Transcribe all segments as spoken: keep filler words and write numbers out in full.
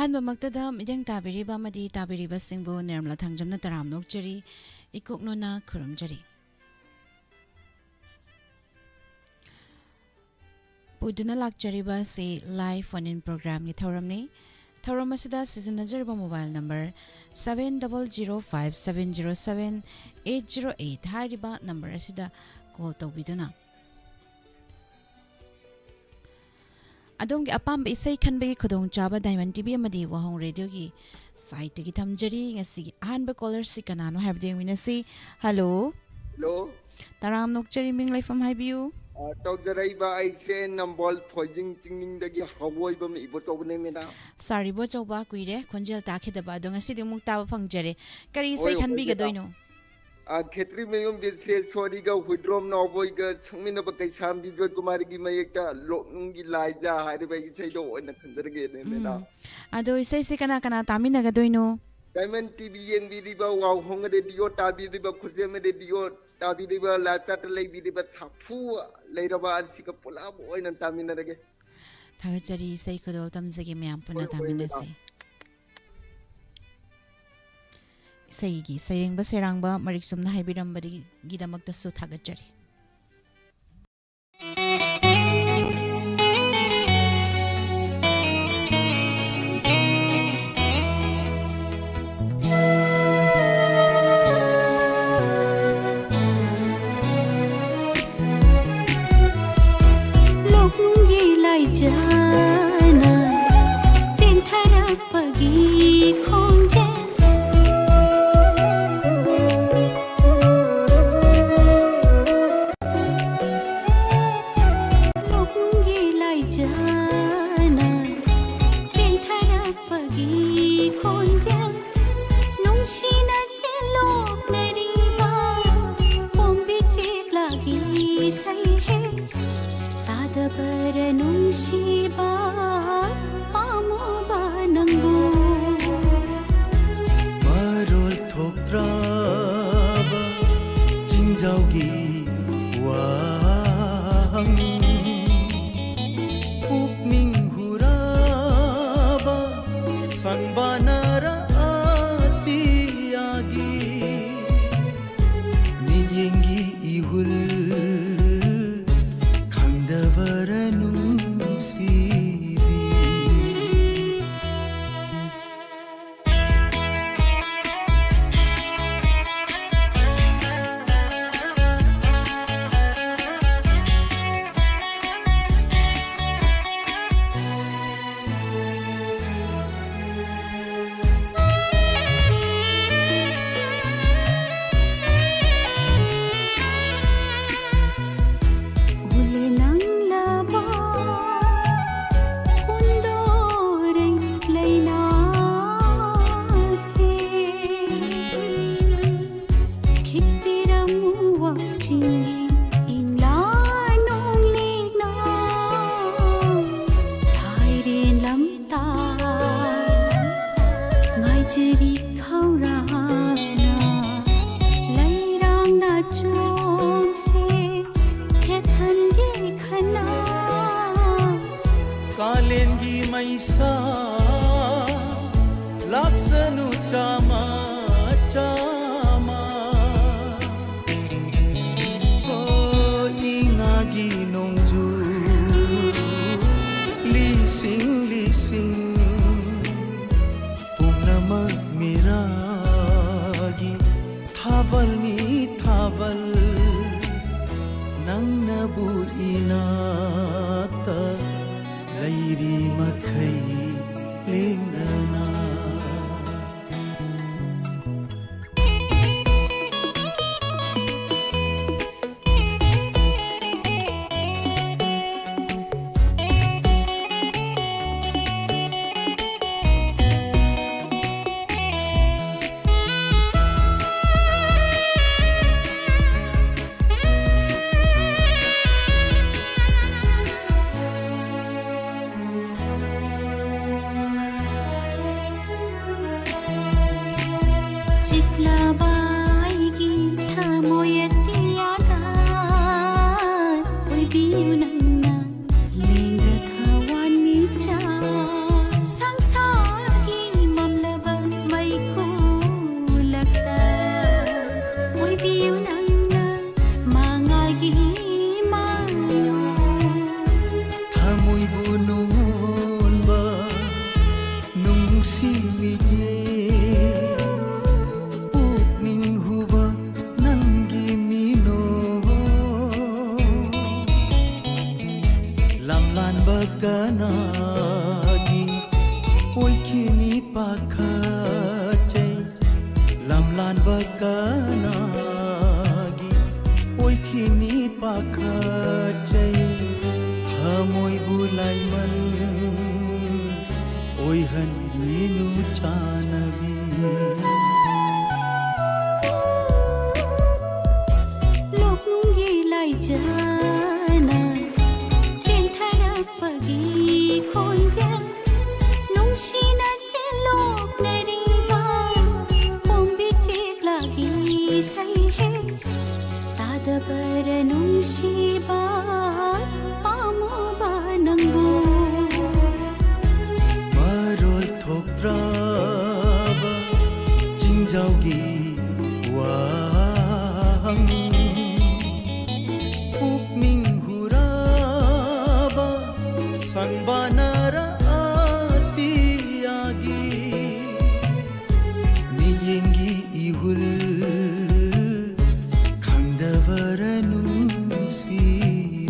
ꯑꯍꯥꯟꯕꯃꯛꯇꯗ ꯃꯤꯠꯌꯦꯡ ꯇꯥꯕꯤꯔꯤꯕ ꯑꯃꯗꯤ ꯇꯥꯕꯤꯔꯤꯕꯁꯤꯡꯕꯨ ꯅꯤꯔꯃꯂꯥ ꯊꯥꯡꯖꯝꯅ ꯇꯔꯥꯝꯅ ꯑꯣꯛꯆꯔꯤ, ꯏꯀꯣꯛꯅꯨꯅ ꯈꯨꯔꯨꯝꯖꯔꯤ꯫ ꯄꯨꯗꯨꯅ ꯂꯥꯛꯆꯔꯤꯕ ꯑꯁꯤ live phone in programꯒꯤ ꯊꯧꯔꯝꯅꯤ꯫ ꯊꯧꯔꯝ ꯑꯁꯤꯗ ꯁꯤꯖꯤꯟꯅꯖꯔꯤꯕ mobile number seven double zero five seven zero seven eight zero eight ꯍꯥꯏꯔꯤꯕ number ꯑꯁꯤꯗ call ꯇꯧꯕꯤꯗꯨꯅ ꯑꯗꯣꯝꯒꯤ ꯑꯄꯥꯝꯕ ꯏꯁꯩ ꯈꯟꯕꯒꯤ ꯈꯨꯗꯣꯡꯆꯥꯕ Diamond TV ꯑꯃꯗꯤ ꯋꯥꯍꯣꯡ ꯔꯦꯗꯤꯑꯣꯒꯤ siteꯇꯒꯤ ꯊꯝꯖꯔꯤ꯫ ꯉꯁꯤꯒꯤ ꯑꯍꯥꯟꯕ callerꯁꯤ ꯀꯅꯥꯅꯣ ꯍꯥꯏꯕꯗꯨ ꯌꯦꯡꯃꯤꯟꯅꯁꯤ꯫ Hello꯫ Hello꯫ ꯇꯔꯥꯝꯅ ꯑꯣꯛꯆꯔꯤ, ꯃꯤꯡ ꯂꯩꯐꯝ ꯍꯥꯏꯕꯤꯌꯨ꯫ ꯑ, ꯇꯧꯖꯔꯛꯏꯕ ꯑꯩꯁꯦ ꯅꯝꯕꯣꯜ ꯊꯣꯏꯖꯤꯡ ꯆꯤꯡꯅꯤꯡꯗꯒꯤ ꯍꯧꯕꯣꯏꯕꯝ ꯏꯕꯣꯆꯧꯕꯅꯦ, ꯃꯦꯗꯥꯝ꯫ Sir ꯏꯕꯣꯆꯧꯕ, ꯀꯨꯏꯔꯦ ꯈꯣꯟꯖꯦꯜ ꯇꯥꯈꯤꯗꯕ, ꯑꯗꯣ ꯉꯁꯤꯗꯤ ꯑꯃꯨꯛ ꯇꯥꯕ ꯐꯪꯖꯔꯦ꯫ ꯀꯔꯤ ꯏꯁꯩ ꯍꯣꯏ, ꯍꯣꯏ, ꯈꯟꯕꯤꯒꯗꯣꯏꯅꯣ? ꯃꯦꯗꯥꯝ꯫ ꯑ, ꯈꯦꯇ꯭ꯔꯤꯃꯌꯨꯝ ꯕꯤꯁꯦꯁꯣꯔꯤꯒ ꯍꯨꯏꯗ꯭ꯔꯣꯝ ꯅꯥꯎꯕꯣꯏꯒ ꯁꯛꯃꯤꯟꯅꯕ ꯀꯩꯁꯥꯝꯕꯤ ꯖꯣꯏꯀꯨꯃꯥꯔꯤꯒꯤ ꯃꯌꯦꯛꯇ ꯂꯣꯛꯅꯨꯡꯒꯤ ꯂꯥꯏꯖꯥ ꯍꯥꯏꯔꯤꯕ ꯏꯁꯩꯗꯣ ꯑꯣꯏꯅ ꯈꯟꯖꯔꯒꯦꯅꯦ, ꯎꯝ꯫ ꯃꯦꯗꯥꯝ꯫ ꯑꯗꯣ ꯏꯁꯩꯁꯤ ꯀꯅꯥ ꯀꯅꯥ ꯇꯥꯃꯤꯟꯅꯒꯗꯣꯏꯅꯣ? Diamond TV ꯌꯦꯡꯕꯤꯔꯤꯕ, ꯋꯥꯍꯣꯡ ꯔꯦꯗꯤꯑꯣ ꯇꯥꯕꯤꯔꯤꯕ, ꯈꯨꯖꯦꯝ ꯔꯦꯗꯤꯑꯣ ꯇꯥꯕꯤꯔꯤꯕ, live chatꯇ ꯂꯩꯕꯤꯔꯤꯕ ꯁꯥꯐꯨ ꯂꯩꯔꯕ ꯑꯁꯤꯒ ꯄꯨꯂꯞ ꯑꯣꯏꯅ ꯇꯥꯃꯤꯟꯅꯔꯒꯦ꯫ ꯊꯥꯒꯠꯆꯔꯤ, ꯏꯁꯩ ꯈꯨꯗꯣꯜ ꯇꯝꯖꯒꯦ, ꯃꯌꯥꯝ ꯄꯨꯟꯅ ꯍꯣꯏ, ꯍꯣꯏ, ꯃꯦꯗꯥꯝ꯫ ꯇꯥꯃꯤꯟꯅꯁꯤ꯫ ꯏꯁꯩꯒꯤ ꯁꯩꯔꯦꯡꯕ ꯁꯩꯔꯥꯡꯕ ꯃꯔꯤꯛ ꯆꯨꯝꯅ ꯍꯥꯏꯕꯤꯔꯝꯕꯗꯒꯤꯗꯃꯛꯇꯁꯨ ꯊꯥꯒꯠꯆꯔꯤ꯫ ꯂꯣꯛꯅꯨꯡꯒꯤ ꯂꯥꯏꯖꯅ ꯆꯦꯟꯊꯔꯛꯄꯒꯤ ꯈꯣꯟꯖꯦꯜ꯫ ꯂꯣꯛꯅꯨꯡꯒꯤ ꯂꯥꯏꯖꯅ ꯆꯦꯟꯊꯔꯛꯄꯒꯤ ꯈꯣꯟꯖꯦꯜ꯫ ꯅꯨꯡꯁꯤꯅ ꯆꯦꯜꯂꯣꯛꯅꯔꯤꯕ ꯄꯣꯝꯕꯤ ꯆꯦꯛꯂꯥꯒꯤ ꯏꯁꯩ ꯍꯦꯛ ꯇꯥꯗꯕꯔ ꯅꯨꯡꯁꯤꯕ ꯄꯥꯝꯃꯨꯕ ꯅꯪꯕꯨ꯫ ꯃꯔꯣꯜ ꯊꯣꯛꯇ꯭ꯔꯕ ꯆꯤꯡꯖꯥꯎꯒꯤ ꯋꯥꯍꯪ꯫ ꯄꯨꯛꯅꯤꯡ ꯍꯨꯔꯕ ꯁꯥ ꯂꯥꯛꯁꯅꯨ ꯆꯥꯝꯃ ꯆꯥꯝꯃ꯫ ꯑꯣ ꯏꯉꯥꯒꯤ ꯅꯣꯡꯖꯨ ꯂꯤꯁꯤꯡ ꯂꯤꯁꯤꯡ ꯄꯨꯝꯅꯃꯛ ꯃꯤꯔꯥꯒꯤ ꯊꯥꯕꯜꯅꯤ ꯊꯥꯕꯜ꯫ ꯅꯪꯅꯕꯨ ꯏꯅꯥꯛꯇ ꯂꯩꯔꯤ ꯃꯈꯩ ꯂꯦꯡꯗꯅ꯫ ꯆꯤꯛꯂꯕ ꯑꯩꯒꯤ ꯊꯃꯣꯏ ꯑꯇꯤꯌꯥꯗ ꯑꯣꯏꯕꯤꯌꯨ ꯅꯪꯅ ꯂꯦꯡꯗ ꯊꯋꯥꯟꯃꯤꯆꯥꯛ꯫ ꯁꯪꯁꯥꯔꯒꯤ ꯃꯝꯂꯕ ꯃꯩꯈꯨꯂꯛꯇ ꯑꯣꯏꯕꯤꯌꯨ ꯅꯪꯅ ꯃꯉꯥꯜꯒꯤ ꯃꯌꯣꯜ꯫ ꯊꯃꯣꯏꯕꯨ ꯅꯨꯡꯉꯣꯟꯕ ꯅꯨꯡꯁꯤ ꯃꯤꯠꯌꯦꯡ ꯄꯨꯛꯅꯤꯡ ꯍꯨꯕ ꯅꯪꯒꯤ ꯃꯤꯅꯣꯛ꯫ ꯂꯝꯂꯥꯟꯕ ꯀꯅꯥꯒꯤ ꯑꯣꯏꯈꯤꯅꯤ ꯄꯥꯈꯠꯆꯩ꯫ ꯂꯝꯂꯥꯟꯕ ꯀꯅꯥꯒꯤ ꯑꯣꯏꯈꯤꯅꯤ ꯄꯥꯈꯠꯆꯩ꯫ ꯊꯃꯣꯏꯕꯨ ꯂꯥꯏꯃꯟ ꯑꯣꯏꯍꯟꯕꯤꯅꯨ ꯆꯥꯟꯅꯕꯤ꯫ ꯂꯣꯛꯅꯨꯡꯒꯤ ꯂꯥꯏꯖꯅ ꯆꯦꯟꯊꯔꯛꯄꯒꯤ ꯈꯣꯟꯖꯦꯜ, ꯅꯨꯡꯁꯤꯅ ꯆꯦꯜꯂꯣꯛꯅꯔꯤꯕ ꯄꯣꯝꯕꯤ ꯆꯦꯛꯂꯥꯒꯤ ꯏꯁꯩ ꯍꯦꯛ ꯇꯥꯗꯕꯔ ꯅꯨꯡꯁꯤꯕ ꯄꯥꯝꯃꯨꯕ ꯅꯪꯕꯨ꯫ ꯆꯤꯡꯖꯥꯎꯒꯤ ꯋꯥꯍꯪ, ꯄꯨꯛꯅꯤꯡ ꯍꯨꯔꯥꯕ ꯁꯪꯕꯥꯅꯔꯥ ꯑꯇꯤꯌꯥꯒꯤ ꯃꯤꯠꯌꯦꯡꯒꯤ ꯏꯍꯨꯜ ꯈꯪꯗꯕꯔ ꯅꯨꯡꯁꯤꯕꯤ꯫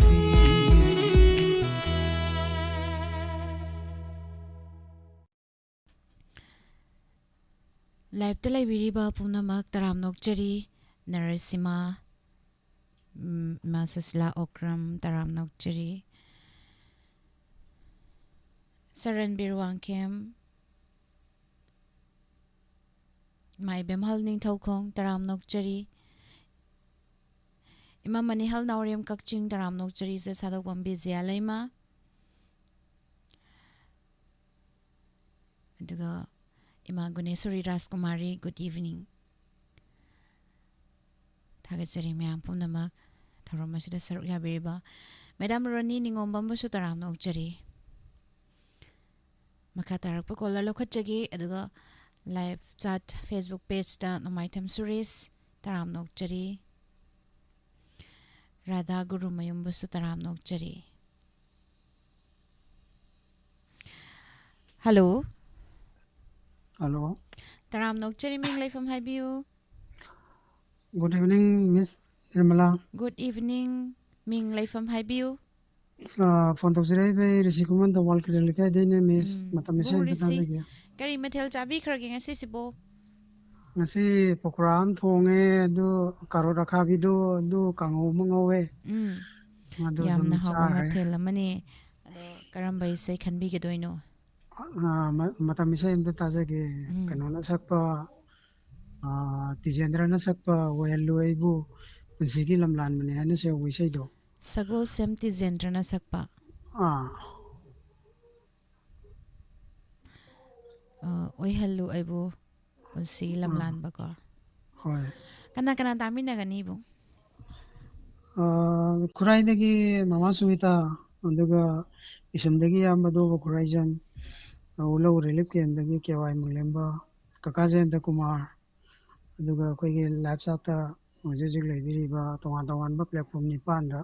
Live-ꯇ ꯂꯩꯕꯤꯔꯤꯕ ꯄꯨꯝꯅꯃꯛ ꯇꯔꯥꯝꯅ ꯑꯣꯛꯆꯔꯤ꯫ ꯅꯔꯁꯤꯃꯥ, ꯎꯝ, ꯏꯃꯥ ꯁꯨꯁꯤꯂꯥ ꯑꯣꯀ꯭ꯔꯝ, ꯇꯔꯥꯝꯅ ꯑꯣꯛꯆꯔꯤ꯫ ꯁꯔꯟꯕꯤꯔ ꯋꯥꯡꯈꯦꯝ, ꯏꯃꯥ ꯏꯕꯦꯝꯍꯜ ꯅꯤꯡꯊꯧꯈꯣꯡ, ꯇꯔꯥꯝꯅ ꯑꯣꯛꯆꯔꯤ꯫ ꯏꯃꯥ ꯃꯅꯤꯍꯜ ꯅꯥꯎꯔꯦꯝ ꯀꯛꯆꯤꯡ, ꯇꯔꯥꯝꯅ ꯑꯣꯛꯆꯔꯤ꯫ ꯏꯆꯦ ꯁꯥꯗꯣꯛꯄꯝ ꯕꯤꯖꯌꯥ ꯂꯩꯃ꯫ ꯑꯗꯨꯒ ꯏꯃꯥ ꯒꯨꯅꯦꯁꯣꯔꯤ ꯔꯥꯖꯀꯨꯃꯥꯔꯤ, good evening꯫ ꯊꯥꯒꯠꯆꯔꯤ ꯃꯌꯥꯝ ꯄꯨꯝꯅꯃꯛ ꯊꯧꯔꯝ ꯑꯁꯤꯗ ꯁꯔꯨꯛ ꯌꯥꯕꯤꯔꯤꯕ꯫ Madam ꯔꯣꯅꯤ ꯅꯤꯉꯣꯝꯕꯝꯕꯨꯁꯨ ꯇꯔꯥꯝꯅ ꯑꯣꯛꯆꯔꯤ꯫ ꯃꯈꯥ ꯇꯥꯔꯛꯄ caller ꯂꯧꯈꯠꯆꯒꯦ, ꯑꯗꯨꯒ live chat Facebook page-ꯇ ꯅꯣꯡꯃꯥꯏꯊꯦꯝ ꯁꯨꯔꯦꯁ, ꯇꯔꯥꯝꯅ ꯑꯣꯛꯆꯔꯤ꯫ ꯔꯥꯙꯥ ꯒꯨꯔꯨꯃꯌꯨꯝꯕꯨꯁꯨ ꯇꯔꯥꯝꯅ ꯑꯣꯛꯆꯔꯤ꯫ Hello꯫ Hello꯫ ꯇꯔꯥꯝꯅ ꯑꯣꯛꯆꯔꯤ, ꯃꯤꯡ ꯂꯩꯐꯝ ꯍꯥꯏꯕꯤꯌꯨ꯫ Good evening, Miss Nirmala. Good evening, ꯃꯤꯡ ꯂꯩꯐꯝ ꯍꯥꯏꯕꯤꯌꯨ꯫ ꯑꯥ, phone ꯇꯧꯖꯔꯛꯏꯕ ꯑꯩ ꯔꯤꯁꯤ ꯈꯨꯃꯟ, ꯊꯧꯕꯥꯜ ꯀꯩꯔꯣꯜ ꯂꯩꯀꯥꯏꯗꯩꯅꯦ, Miss꯫ ꯎꯝ, ꯃꯇꯝ ꯑꯁꯤ ꯏꯕꯨꯡ ꯑꯝꯇ ꯔꯤꯁꯤ, ꯇꯥꯖꯒꯦ꯫ ꯀꯔꯤ ꯃꯊꯦꯜ ꯆꯥꯕꯤꯈ꯭ꯔꯒꯦ ꯉꯁꯤꯁꯤꯕꯨ? ꯉꯁꯤ ꯄꯀꯣꯔꯥ ꯑꯃ ꯊꯣꯡꯉꯦ, ꯑꯗꯨ ꯀꯥꯔꯣꯠ ꯑꯈꯥꯕꯤꯗꯣ, ꯑꯗꯨ ꯀꯥꯡꯍꯧ ꯑꯃ ꯉꯧꯋꯦ꯫ ꯎꯝ, ꯑꯗꯨ ꯑꯗꯨꯝ ꯌꯥꯝꯅ ꯍꯥꯎꯕ ꯆꯥꯈ꯭ꯔꯦ꯫ ꯃꯊꯦꯜ ꯑꯃꯅꯤ꯫ ꯑꯗꯣ ꯀꯔꯝꯕ ꯏꯁꯩ ꯈꯟꯕꯤꯒꯗꯣꯏꯅꯣ? ꯑꯥ, ꯃ-, ꯃꯇꯝ ꯏꯁꯩ ꯑꯝꯇ ꯇꯥꯖꯒꯦ꯫ ꯎꯝ꯫ ꯀꯩꯅꯣꯅ ꯁꯛꯄ, ꯑꯥ, ꯇꯤꯖꯦꯟꯗ꯭ꯔꯅ ꯁꯛꯄ "ꯑꯣꯏꯍꯜꯂꯨ ꯑꯩꯕꯨ ꯄꯨꯟꯁꯤꯒꯤ ꯂꯝꯂꯥꯟꯕꯅꯦ" ꯍꯥꯏꯅ ꯁꯛꯄ ꯏꯁꯩꯗꯣ꯫ ꯁꯒꯣꯜꯁꯦꯝ ꯇꯤꯖꯦꯟꯗ꯭ꯔꯅ ꯁꯛꯄ꯫ ꯑꯥ꯫ ꯑ, "ꯑꯣꯏꯍꯜꯂꯨ ꯑꯩꯕꯨ ꯄꯨꯟꯁꯤꯒꯤ ꯑꯥ꯫ ꯂꯝꯂꯥꯟꯕꯀꯣ"꯫ ꯍꯣꯏ꯫ ꯀꯅꯥ ꯀꯅꯥ ꯇꯥꯃꯤꯟꯅꯒꯅꯤ ꯏꯕꯨꯡ? ꯑ, ꯈꯨꯔꯥꯏꯗꯒꯤ ꯃꯃꯥ ꯁꯨꯃꯤꯇꯥ, ꯑꯗꯨꯒ ꯄꯤꯁꯨꯝꯗꯒꯤ ꯏꯌꯥꯝꯕ ꯗꯣꯕ ꯈꯨꯔꯥꯏꯖꯝ, ꯂꯧ ꯔꯤꯂꯤꯐ ꯀꯦꯝꯗꯒꯤ ꯀꯦ ꯋꯥꯏ ꯃꯨꯂꯦꯝꯕ, ꯀꯀꯥ ꯖꯌꯟꯇ ꯀꯨꯃꯥꯔ, ꯑꯗꯨꯒ ꯑꯩꯈꯣꯏꯒꯤ ꯂꯥꯏꯐ ꯁꯥꯠꯇ ꯍꯧꯖꯤꯛ ꯍꯧꯖꯤꯛ ꯂꯩꯕꯤꯔꯤꯕ ꯇꯣꯉꯥꯟ ꯇꯣꯉꯥꯟꯕ ꯄ꯭ꯂꯦꯠꯐꯣꯝ ꯅꯤꯄꯥꯟꯗ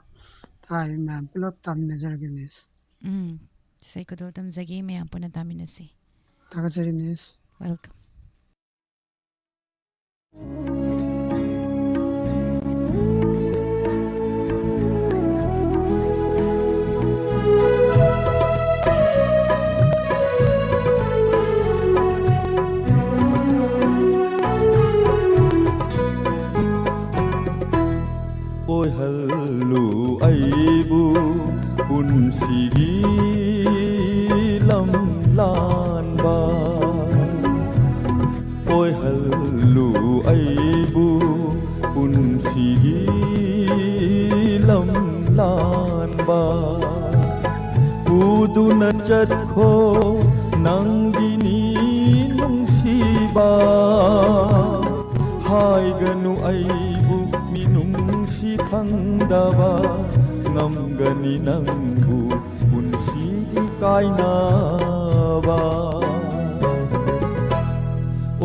ꯊꯥꯔꯤꯕ ꯃꯌꯥꯝ ꯄꯨꯂꯞ ꯇꯥꯃꯤꯟꯅꯖꯔꯒꯦ, ꯃꯤꯁ꯫ ꯎꯝ, ꯏꯁꯩ ꯈꯨꯗꯣꯜ ꯇꯝꯖꯒꯦ, ꯃꯌꯥꯝ ꯄꯨꯟꯅ ꯇꯥꯃꯤꯟꯅꯁꯤ꯫ ꯊꯥꯒꯠꯆꯔꯤ, ꯃꯤꯁ꯫ Welcome. ꯑꯣꯏꯍꯜꯂꯨ ꯑꯩꯕꯨ ꯄꯨꯟꯁꯤꯒꯤ ꯂꯝꯂꯥꯟꯕ, ꯑꯣꯏꯍꯜꯂꯨ ꯑꯩꯕꯨ ꯄꯨꯟꯁꯤꯒꯤ ꯂꯝꯂꯥꯟꯕ꯫ ꯄꯨꯗꯨꯅ ꯆꯠꯈꯣ ꯅꯪꯒꯤꯅꯤ ꯅꯨꯡꯁꯤꯕ, ꯍꯥꯏꯒꯅꯨ ꯑꯩꯕꯨ ꯃꯤꯅꯨꯡꯁꯤ ꯈꯪꯗꯕ, ꯉꯝꯒꯅꯤ ꯅꯪꯕꯨ ꯄꯨꯟꯁꯤꯒꯤ ꯀꯥꯏꯅꯕ꯫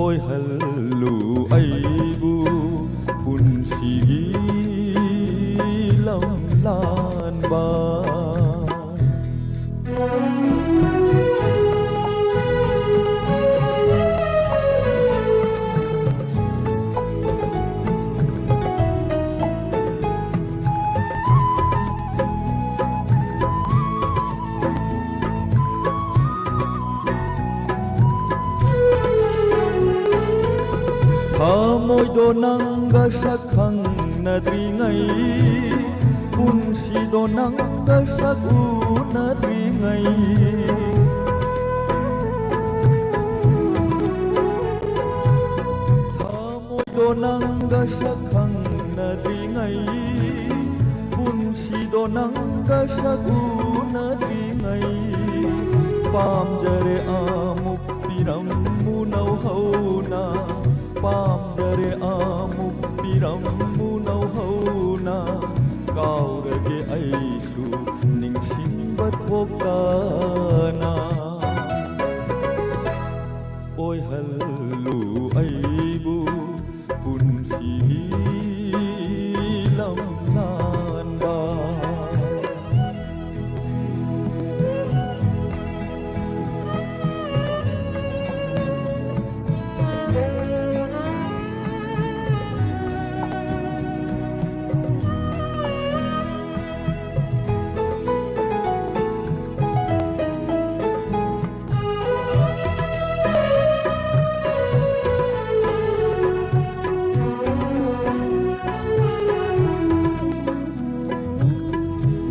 ꯑꯣꯏꯍꯜꯂꯨ ꯑꯩꯕꯨ ꯄꯨꯟꯁꯤꯒꯤ ꯂꯝꯂꯥꯟꯕ꯫ ꯊꯃꯣꯏꯗꯣ ꯅꯪꯒ ꯁꯛ ꯈꯪꯅꯗ꯭ꯔꯤꯉꯩ, ꯄꯨꯟꯁꯤꯗꯣ ꯅꯪꯒ ꯁꯛ ꯎꯅꯗ꯭ꯔꯤꯉꯩ꯫ ꯊꯃꯣꯏꯗꯣ ꯅꯪꯒ ꯁꯛ ꯈꯪꯅꯗ꯭ꯔꯤꯉꯩ, ꯄꯨꯟꯁꯤꯗꯣ ꯅꯪꯒ ꯁꯛ ꯎꯅꯗ꯭ꯔꯤꯉꯩ꯫ ꯄꯥꯝꯖꯔꯦ ꯑꯃꯨꯛ ꯄꯤꯔꯝꯃꯨ ꯅꯧꯍꯧꯅ, ꯄꯥꯝꯖꯔꯦ ꯑꯃꯨꯛ ꯄꯤꯔꯝꯃꯨ ꯅꯧꯍꯧꯅ꯫ ꯀꯥꯎꯔꯒꯦ ꯑꯩꯁꯨ ꯅꯤꯡꯁꯤꯡꯕ ꯊꯣꯛꯇꯅ꯫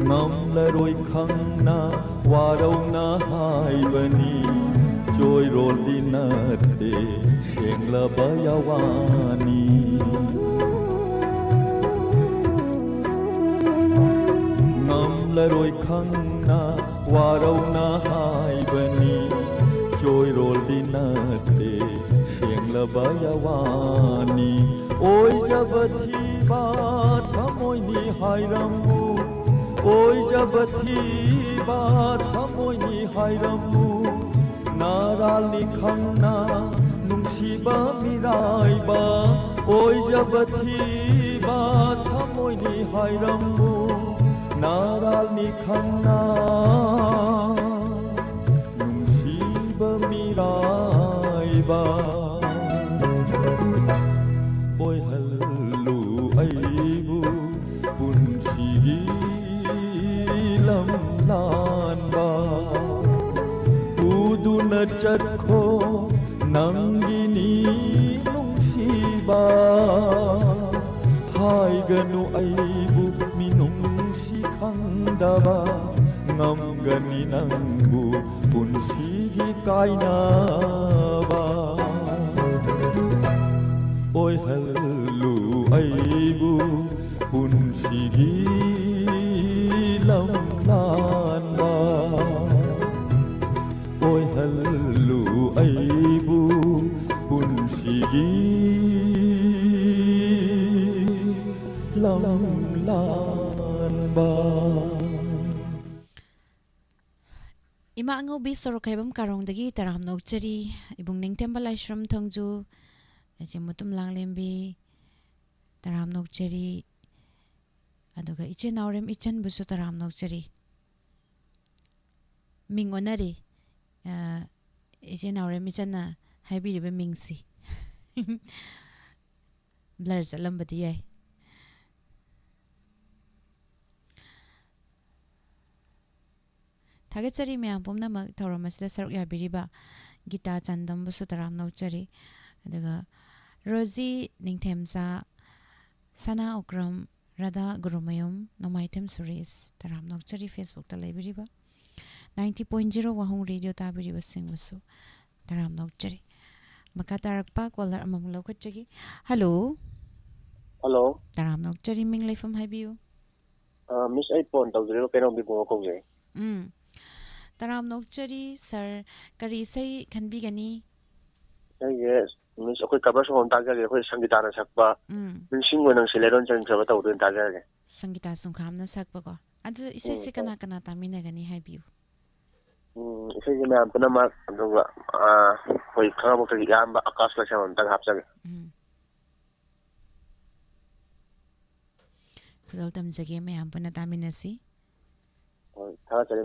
ꯉꯝꯂꯔꯣꯏ ꯈꯪꯅ ꯋꯥꯔꯧꯅ ꯍꯥꯏꯕꯅꯤ, ꯆꯣꯏꯔꯣꯜꯗꯤ ꯅꯠꯇꯦ, ꯁꯦꯡꯂꯕ ꯌꯥꯋꯥꯅꯤ꯫ ꯉꯝꯂꯔꯣꯏ ꯈꯪꯅ ꯋꯥꯔꯧꯅ ꯍꯥꯏꯕꯅꯤ, ꯆꯣꯏꯔꯣꯜꯗꯤ ꯅꯠꯇꯦ, ꯁꯦꯡꯂꯕ ꯌꯥꯋꯥꯅꯤ꯫ ꯑꯣꯏꯖꯕ ꯊꯤꯕ ꯊꯃꯣꯏꯅꯤ ꯍꯥꯏꯔꯝꯃꯨ, ꯑꯣꯏꯖꯕ ꯊꯤꯕ ꯊꯃꯣꯏꯅꯤ ꯍꯥꯏꯔꯝꯃꯨ, ꯅꯥꯔꯥꯜꯅꯤ ꯈꯪꯅ ꯅꯨꯡꯁꯤꯕ ꯃꯤꯔꯥꯏꯕ꯫ ꯑꯣꯏꯖꯕ ꯊꯤꯕ ꯊꯃꯣꯏꯅꯤ ꯍꯥꯏꯔꯝꯃꯨ, ꯅꯥꯔꯥꯜꯅꯤ ꯈꯪꯅ ꯅꯨꯡꯁꯤꯕ ꯃꯤꯔꯥꯏꯕ꯫ ꯑꯣꯏꯍꯜꯂꯨ ꯑꯩꯕꯨ ꯄꯨꯟꯁꯤꯒꯤ ꯂꯝꯂꯥꯟꯕ꯫ ꯄꯨꯗꯨꯅ ꯆꯠꯈꯣ ꯅꯪꯒꯤꯅꯤ ꯅꯨꯡꯁꯤꯕ꯫ ꯍꯥꯏꯒꯅꯨ ꯑꯩꯕꯨ ꯃꯤꯅꯨꯡꯁꯤ ꯈꯪꯗꯕ, ꯉꯝꯒꯅꯤ ꯅꯪꯕꯨ ꯄꯨꯟꯁꯤꯒꯤ ꯀꯥꯏꯅꯕ꯫ ꯑꯣꯏꯍꯜꯂꯨ ꯑꯩꯕꯨ ꯄꯨꯟꯁꯤꯒꯤ ꯂꯝꯂꯥꯟꯕ꯫ ꯑꯣꯏꯍꯜꯂꯨ ꯑꯩꯕꯨ ꯄꯨꯟꯁꯤꯒꯤ ꯂꯝꯂꯥꯟꯕ꯫ ꯏꯃꯥ ꯑꯉꯧꯕꯤ ꯁꯣꯔꯣꯛꯈꯥꯏꯕꯝ ꯀꯥꯔꯣꯡꯗꯒꯤ ꯇꯔꯥꯝꯅ ꯑꯣꯛꯆꯔꯤ꯫ ꯏꯕꯨꯡ ꯅꯤꯡꯊꯦꯝꯕ ꯂꯥꯏꯁ꯭ꯔꯝ ꯊꯣꯡꯖꯨ, ꯏꯆꯦ ꯃꯨꯇꯨꯝ ꯂꯥꯡꯂꯦꯝꯕꯤ, ꯇꯔꯥꯝꯅ ꯑꯣꯛꯆꯔꯤ꯫ ꯑꯗꯨꯒ ꯏꯆꯦ ꯅꯥꯎꯔꯦꯝ ꯏꯆꯟꯕꯨꯁꯨ ꯇꯔꯥꯝꯅ ꯑꯣꯛꯆꯔꯤ꯫ ꯃꯤꯡ ꯑꯣꯟꯅꯔꯤ꯫ ꯑ, ꯏꯆꯦ ꯅꯥꯎꯔꯦꯝ ꯏꯆꯟꯅ ꯍꯥꯏꯕꯤꯔꯤꯕ ꯃꯤꯡꯁꯤ꯫ ꯕ꯭ꯂꯔ ꯆꯠꯂꯝꯕꯗꯤ ꯌꯥꯏ꯫ ꯊꯥꯒꯠꯆꯔꯤ ꯃꯌꯥꯝ ꯄꯨꯝꯅꯃꯛ ꯊꯧꯔꯝ ꯑꯁꯤꯗ ꯁꯔꯨꯛ ꯌꯥꯕꯤꯔꯤꯕ ꯒꯤꯇꯥ ꯆꯥꯟꯗꯝꯕꯨꯁꯨ ꯇꯔꯥꯝꯅ ꯑꯣꯛꯆꯔꯤ꯫ ꯑꯗꯨꯒ ꯔꯣꯖꯤ ꯅꯤꯡꯊꯦꯝꯆꯥ, ꯁꯅꯥ ꯑꯣꯀ꯭ꯔꯝ, ꯔꯥꯙꯥ ꯒꯨꯔꯨꯃꯌꯨꯝ, ꯅꯣꯡꯃꯥꯏꯊꯦꯝ ꯁꯨꯔꯦꯁ, ꯇꯔꯥꯝꯅ ꯑꯣꯛꯆꯔꯤ꯫ Facebook-ꯇ ꯂꯩꯕꯤꯔꯤꯕ ninety point zero ꯋꯥꯍꯣꯡ ꯔꯦꯗꯤꯑꯣ ꯇꯥꯕꯤꯔꯤꯕꯁꯤꯡꯕꯨꯁꯨ ꯇꯔꯥꯝꯅ ꯑꯣꯛꯆꯔꯤ꯫ ꯃꯈꯥ ꯇꯥꯔꯛꯄ ꯀꯣꯂꯔ ꯑꯃꯃꯨꯛ ꯂꯧꯈꯠꯆꯒꯦ꯫ ꯍꯜꯂꯣ꯫ ꯍꯜꯂꯣ꯫ ꯇꯔꯥꯝꯅ ꯑꯣꯛꯆꯔꯤ, ꯃꯤꯡ ꯂꯩꯐꯝ ꯍꯥꯏꯕꯤꯌꯨ꯫ ꯑ, ꯃꯤꯁ, ꯑꯩ ꯐꯣꯟ ꯇꯧꯖꯔꯤꯕ ꯀꯩꯅꯣ ꯕꯤꯕꯨꯡꯉꯣ ꯀꯧꯖꯩ꯫ ꯎꯝ꯫ ꯇꯔꯥꯝꯅ ꯑꯣꯛꯆꯔꯤ, ꯁꯥꯔ꯫ ꯀꯔꯤ ꯏꯁꯩ ꯈꯟꯕꯤꯒꯅꯤ? ꯑꯩꯁꯦ, ꯃꯤꯁ, ꯑꯩꯈꯣꯏ ꯀꯕꯔ ꯁꯣꯡ ꯑꯃ ꯇꯥꯖꯒꯦ, ꯑꯩꯈꯣꯏ ꯁꯪꯒꯤꯇꯥꯅ ꯁꯛꯄ ꯎꯝ꯫ ꯅꯤꯡꯁꯤꯡꯉꯣꯏ ꯅꯪꯁꯤ ꯂꯩꯔꯣꯟ ꯆꯟꯈ꯭ꯔꯕ ꯇꯧꯕꯗꯣ ꯑꯣꯏꯅ ꯇꯥꯖꯔꯒꯦ꯫ ꯁꯪꯒꯤꯇꯥ ꯆꯨꯡꯈꯥꯝꯅ ꯁꯛꯄꯀꯣ꯫ ꯑꯗꯨ ꯏꯁꯩꯁꯦ ꯎꯝ, ꯀꯅꯥ ꯍꯣꯏ꯫ ꯀꯅꯥ ꯇꯥꯃꯤꯟꯅꯒꯅꯤ ꯍꯥꯏꯕꯤꯌꯨ꯫ ꯎꯝ, ꯏꯁꯩꯁꯦ ꯃꯌꯥꯝ ꯄꯨꯝꯅꯃꯛ, ꯑꯗꯨꯒ, ꯑ, ꯑꯩꯈꯣꯏ ꯈꯥꯉꯕꯣꯛꯇꯒꯤ ꯏꯌꯥꯝꯕ ꯑꯀꯥꯁ ꯂꯩꯁꯦꯝꯕ ꯑꯝꯇꯪ ꯍꯥꯞꯆꯒꯦ꯫ ꯎꯝ꯫ ꯈꯨꯗꯣꯜ ꯇꯝꯖꯒꯦ, ꯃꯌꯥꯝ ꯄꯨꯟꯅ ꯇꯥꯃꯤꯟꯅꯁꯤ꯫ ꯍꯣꯏ, ꯊꯥꯒꯠꯆꯔꯤ꯫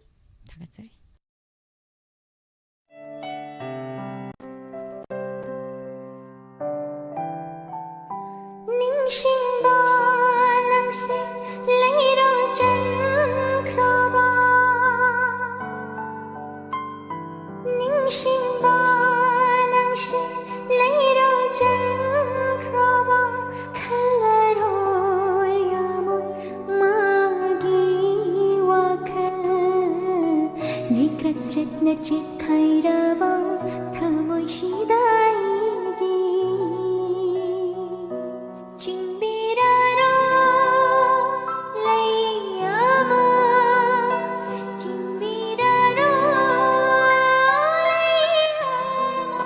ꯊꯥꯒꯠꯆꯔꯤ꯫ ꯅꯤꯡꯁꯤꯡꯕ ꯅꯪꯁꯦ ꯂꯩꯔꯣꯜ ꯆꯟꯈ꯭ꯔꯕ, ꯅꯤꯡꯁꯤꯡꯕ ꯅꯪꯁꯦ ꯂꯩꯔꯣꯜ ꯆꯟꯈ꯭ꯔꯕ, ꯈꯜꯂꯔꯣꯏ ꯑꯃꯨꯛ ꯃꯥꯒꯤ ꯋꯥꯈꯜ꯫ ꯂꯩꯀ꯭ꯔꯛ ꯆꯠꯅ ꯆꯦꯛꯈꯥꯏꯔꯕ ꯊꯃꯣꯏꯁꯤꯗ ꯑꯩꯒꯤ ꯆꯤꯡꯕꯤꯔꯔꯣ ꯂꯩ ꯑꯃ, ꯆꯤꯡꯕꯤꯔꯔꯣ ꯂꯩ ꯑꯃ꯫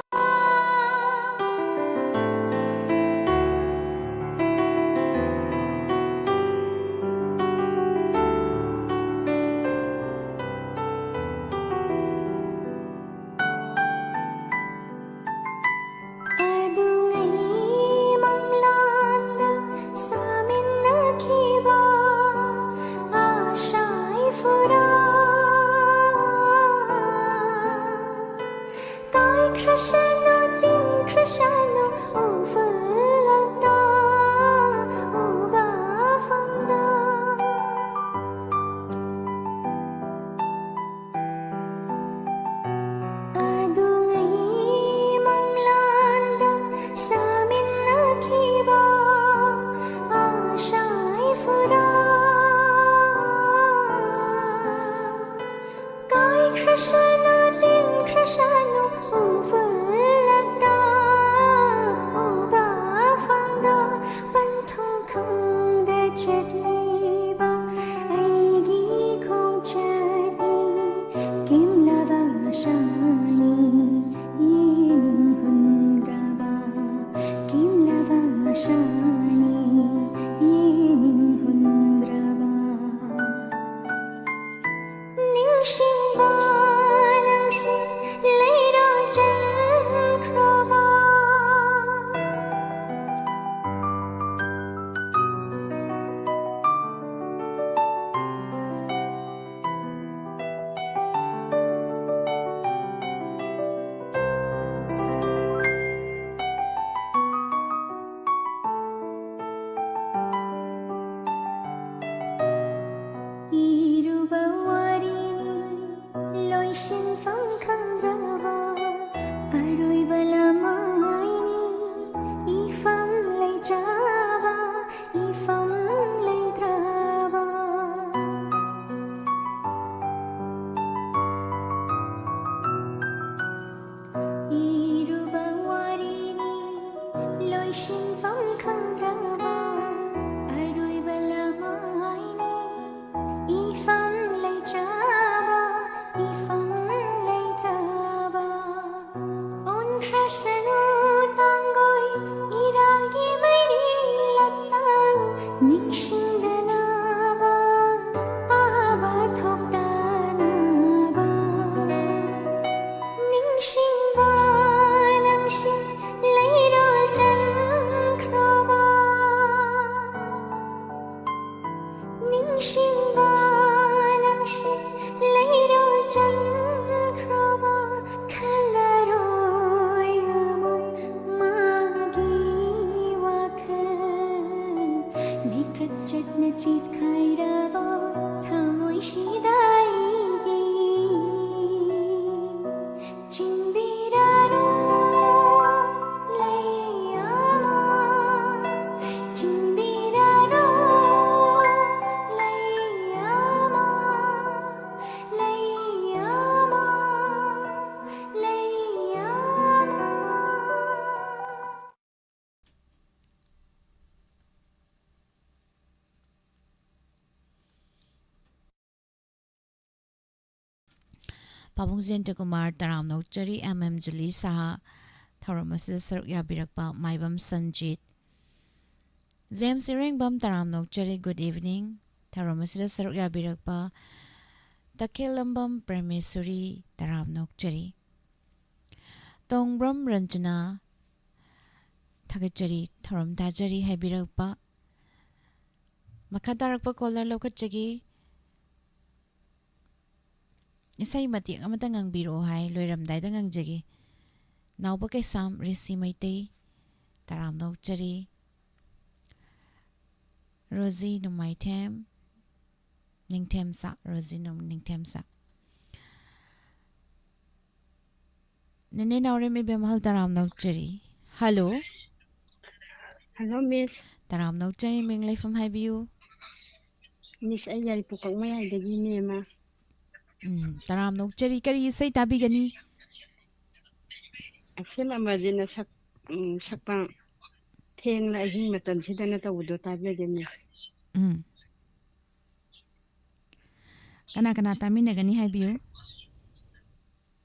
ꯁꯤꯟꯐꯝ ꯈꯪꯗ꯭ꯔꯕ ꯑꯔꯣꯏꯕ ꯂꯃꯥꯏꯅꯤ꯫ ꯏꯐꯝ ꯂꯩꯇ꯭ꯔꯕ, ꯏꯐꯝ ꯂꯩꯇ꯭ꯔꯕ ꯏꯔꯨꯕ ꯋꯥꯔꯤꯅꯤ꯫ ꯂꯣꯏꯁꯤꯟꯐꯝ ꯈꯪꯗ꯭ꯔꯕ ꯑꯔꯣꯏꯕ ꯂꯃꯥꯏꯅꯤ꯫ ꯏꯐꯝ ꯂꯩꯇ꯭ꯔꯕ, ꯏꯐꯝ ꯂꯩꯇ꯭ꯔꯕ ꯑꯣꯟꯈ꯭ꯔꯁꯅꯨ ꯇꯥꯡꯒꯣꯏ ꯏꯔꯥꯜꯒꯤ ꯃꯩꯔꯤ ꯂꯥꯠꯇ꯫ ꯅꯤꯡꯁꯤꯡꯗꯅꯕ, ꯄꯥꯕ ꯊꯣꯛꯇꯅꯕ ꯅꯤꯡꯁꯤꯡꯕ ꯅꯪꯁꯦ ꯂꯩꯔꯣꯜ ꯆꯟꯈ꯭ꯔꯕ꯫ ꯅꯤꯡꯁꯤꯡꯕ ꯅꯪꯁꯦ ꯂꯩꯔꯣꯜ ꯆꯟꯈ꯭ꯔꯕ꯫ ꯈꯜꯂꯔꯣꯏ ꯑꯃꯨꯛ ꯃꯥꯒꯤ ꯋꯥꯈꯜ꯫ ꯂꯩꯀ꯭ꯔꯛ ꯆꯠꯅ ꯆꯤꯠꯈꯥꯏꯔꯕ ꯊꯃꯣꯏꯁꯤꯗ ꯑꯩꯒꯤ ꯆꯤꯡꯕꯤꯔꯔꯣ ꯂꯩ ꯑꯃ, ꯆꯤꯡꯕꯤꯔꯔꯣ ꯂꯩ ꯑꯃ, ꯂꯩ ꯑꯃ, ꯂꯩ ꯑꯃ꯫ ꯄꯥꯕꯨꯡ ꯖꯌꯟꯇ ꯀꯨꯃꯥꯔ, ꯇꯔꯥꯝꯅ ꯑꯣꯛꯆꯔꯤ꯫ ꯑꯦꯝ ꯑꯦꯝ ꯖꯨꯂꯤ ꯁꯍꯥ, ꯊꯧꯔꯝ ꯑꯁꯤꯗ ꯁꯔꯨꯛ ꯌꯥꯕꯤꯔꯛꯄ ꯃꯥꯏꯕꯝ ꯁꯟꯖꯤꯠ꯫ ꯖꯦꯝꯁ ꯏꯔꯦꯡꯕꯝ, ꯇꯔꯥꯝꯅ ꯑꯣꯛꯆꯔꯤ, good evening꯫ ꯊꯧꯔꯝ ꯑꯁꯤꯗ ꯁꯔꯨꯛ ꯌꯥꯕꯤꯔꯛꯄ ꯇꯈꯦꯜꯂꯝꯕꯝ ꯄ꯭ꯔꯦꯃꯦꯁꯣꯔꯤ, ꯇꯔꯥꯝꯅ ꯑꯣꯛꯆꯔꯤ꯫ ꯇꯣꯡꯕ꯭ꯔꯝ ꯔꯟꯖꯅꯥ, ꯊꯥꯒꯠꯆꯔꯤ, ꯊꯧꯔꯝ ꯇꯥꯖꯔꯤ ꯍꯥꯏꯕꯤꯔꯛꯄ꯫ ꯃꯈꯥ ꯇꯥꯔꯛꯄ ꯀꯣꯂꯔ ꯂꯧꯈꯠꯆꯒꯦ꯫ ꯏꯁꯩ ꯃꯇꯦꯛ ꯑꯃꯇ ꯉꯪꯕꯤꯔꯛꯑꯣ ꯍꯥꯏ, ꯂꯣꯏꯔꯝꯗꯥꯏꯗ ꯉꯪꯖꯒꯦ꯫ ꯅꯥꯎꯕ ꯀꯩꯁꯥꯝ ꯔꯤꯁꯤ ꯃꯩꯇꯩ, ꯇꯔꯥꯝꯅ ꯑꯣꯛꯆꯔꯤ꯫ ꯔꯣꯖꯤ ꯅꯣꯡꯃꯥꯏꯊꯦꯝ ꯅꯤꯡꯊꯦꯝꯆꯥ, ꯔꯣꯖꯤ ꯅꯣꯡ-, ꯅꯤꯡꯊꯦꯝꯆꯥ꯫ ꯅꯦꯅꯦ ꯅꯥꯎꯔꯦꯝ ꯏꯕꯦꯝꯍꯜ ꯇꯔꯥꯝꯅ ꯑꯣꯛꯆꯔꯤ꯫ ꯍꯜꯂꯣ꯫ ꯍꯜꯂꯣ ꯃꯤꯁ꯫ ꯇꯔꯥꯝꯅ ꯑꯣꯛꯆꯔꯤ, ꯃꯤꯡ ꯂꯩꯐꯝ ꯍꯥꯏꯕꯤꯌꯨ꯫ ꯃꯤꯁ, ꯑꯩ ꯌꯥꯏꯔꯤꯄꯣꯛ ꯀꯛꯃꯌꯥꯏꯗꯒꯤꯅꯦ ꯃꯥ꯫ ꯎꯝ, ꯇꯔꯥꯝꯅ ꯑꯣꯛꯆꯔꯤ꯫ ꯀꯔꯤ ꯏꯁꯩ ꯇꯥꯕꯤꯒꯅꯤ? ꯑꯁꯦꯝ ꯑꯃꯔꯖꯤꯠꯅ ꯁꯛ ꯎꯝ, ꯁꯛꯄ ꯊꯦꯡꯂ ꯑꯍꯤꯡ ꯃꯇꯝꯁꯤꯗꯅ ꯇꯧꯕꯗꯣ ꯇꯥꯖꯒꯦ ꯃꯤꯁ꯫ ꯎꯝ꯫ ꯀꯅꯥ ꯀꯅꯥ ꯇꯥꯃꯤꯟꯅꯒꯅꯤ ꯍꯥꯏꯕꯤꯌꯨ꯫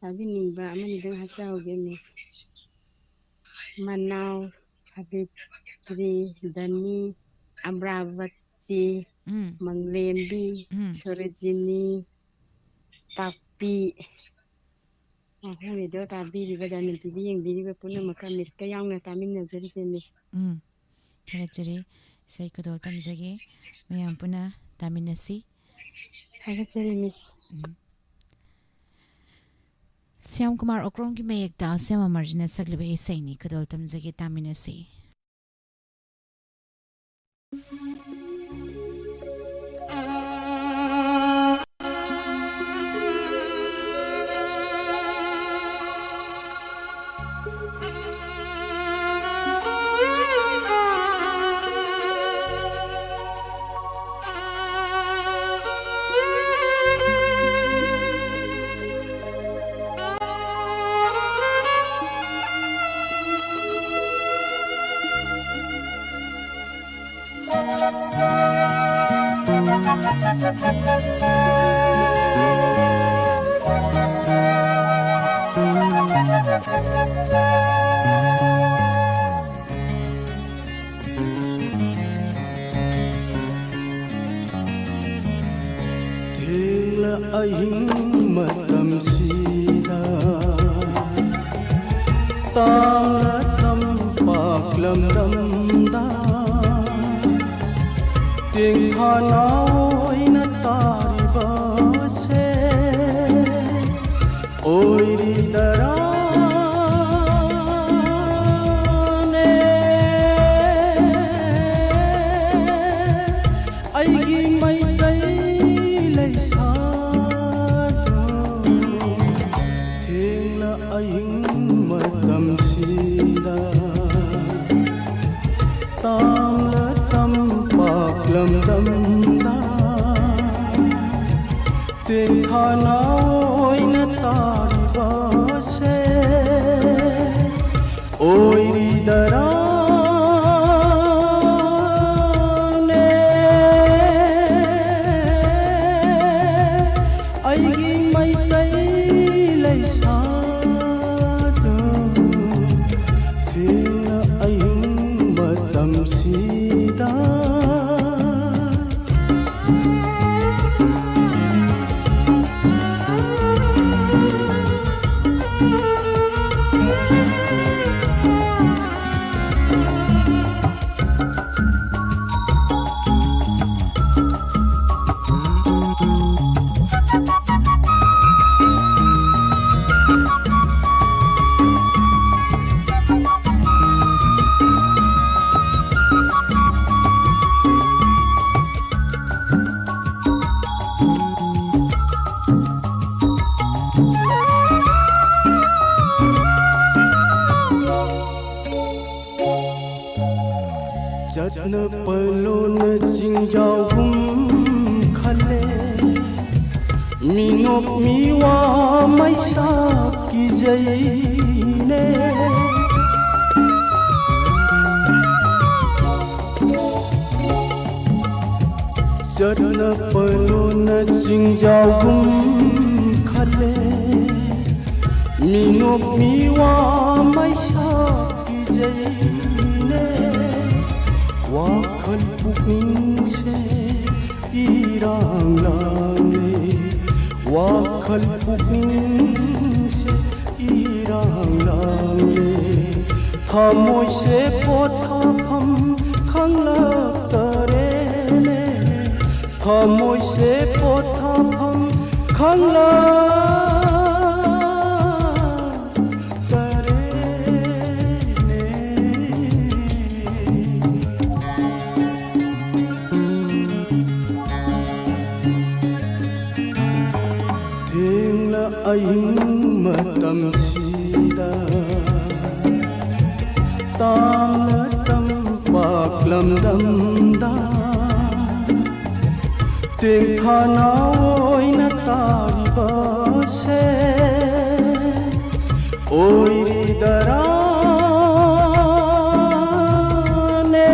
ꯇꯥꯕꯤꯅꯤꯡꯕ ꯑꯃꯅꯤꯗꯪ ꯍꯥꯞꯆꯍꯧꯒꯦ ꯃꯤꯁ꯫ ꯃꯅꯥꯎ, ꯁꯥꯕꯤꯇ꯭ꯔꯤ, ꯗꯅꯤ, ꯑꯃ꯭ꯔꯥꯕꯇꯤ, ꯎꯝ꯫ ꯃꯪꯂꯦꯝꯕꯤ, ꯎꯝ꯫ ꯁꯣꯔꯣꯖꯤꯅꯤ, ꯄꯥꯛꯄꯤ꯫ ꯑꯍꯨꯝꯒꯤꯗꯣ ꯇꯥꯕꯤꯔꯤꯕ, ꯗꯥꯏꯃꯟ ꯇꯤꯚꯤ ꯌꯦꯡꯕꯤꯔꯤꯕ ꯄꯨꯝꯅꯃꯛꯀ ꯃꯤꯁꯀ ꯌꯥꯎꯅ ꯇꯥꯃꯤꯟꯅꯖꯔꯤꯁꯦ ꯃꯤꯁ꯫ ꯎꯝ꯫ ꯊꯥꯒꯠꯆꯔꯤ꯫ ꯏꯁꯩ ꯈꯨꯗꯣꯜ ꯇꯝꯖꯒꯦ꯫ ꯃꯌꯥꯝ ꯄꯨꯟꯅ ꯇꯥꯃꯤꯟꯅꯁꯤ꯫ ꯊꯥꯒꯠꯆꯔꯤ ꯃꯤꯁ꯫ ꯎꯝ꯫ ꯁ꯭ꯌꯥꯝ ꯀꯨꯃꯥꯔ ꯑꯣꯀ꯭ꯔꯣꯝꯒꯤ ꯃꯌꯦꯛꯇ ꯑꯁꯦꯝ ꯑꯃꯔꯖꯤꯠꯅ ꯁꯛꯂꯤꯕ ꯏꯁꯩꯅꯤ, ꯈꯨꯗꯣꯜ ꯇꯝꯖꯒꯦ, ꯇꯥꯃꯤꯟꯅꯁꯤ꯫ ꯊꯦꯡꯂ ꯑꯍꯤꯡ ꯃꯇꯝꯁꯤꯗ ꯇꯥꯡꯅ ꯇꯝꯄꯥꯛ ꯂꯝꯗꯝꯗ ꯇꯦꯡꯐꯥ ꯅꯥꯑꯣꯏꯅ ꯇꯥꯔꯤꯕꯁꯦ ꯑꯣꯏꯔꯤꯗꯔꯥꯅꯦ? ꯑꯩꯒꯤ ꯃꯩꯇꯩ ꯂꯩꯁꯥꯗꯣ ꯊꯦꯡꯅ ꯑꯍꯤꯡ ꯆꯠꯅ ꯄꯂꯣꯅ ꯆꯤꯡꯖꯥꯎꯒꯨꯝ ꯈꯜꯂꯦ, ꯃꯤꯅꯣꯛ ꯃꯤꯋꯥ ꯃꯩꯁꯥ ꯀꯤꯖꯩꯅꯦ꯫ ꯆꯠꯅ ꯄꯂꯣꯅ ꯆꯤꯡꯖꯥꯎꯒꯨꯝ ꯈꯜꯂꯦ, ꯃꯤꯅꯣꯛ ꯃꯤꯋꯥ ꯃꯩꯁꯥ ꯀꯤꯖꯩꯅꯦ꯫ ꯋꯥꯈꯜ ꯄꯨꯛꯅꯤꯡꯁꯦ ꯏꯔꯥꯡ ꯂꯥꯡꯂꯦ, ꯋꯥꯈꯜ ꯄꯨꯛꯅꯤꯡꯁꯦ ꯏꯔꯥꯡ ꯂꯥꯡꯂꯦ꯫ ꯊꯃꯣꯏꯁꯦ ꯄꯣꯊꯥꯐꯝ ꯈꯪꯂꯛꯇꯔꯦꯅꯦ, ꯊꯃꯣꯏꯁꯦ ꯄꯣꯊꯥꯐꯝ ꯈꯪꯂꯛꯇꯔꯦꯅꯦ꯫ ꯊꯦꯡꯂ ꯑꯍꯤꯡ ꯃꯇꯝꯁꯤꯗ, ꯇꯥꯝꯂ ꯇꯝꯄꯥꯛ ꯂꯝꯗꯝꯗ, ꯇꯦꯡꯊꯥꯅ ꯑꯣꯏꯅ ꯇꯥꯔꯤꯕꯁꯦ ꯑꯣꯏꯔꯤꯗꯔꯥꯅꯦ?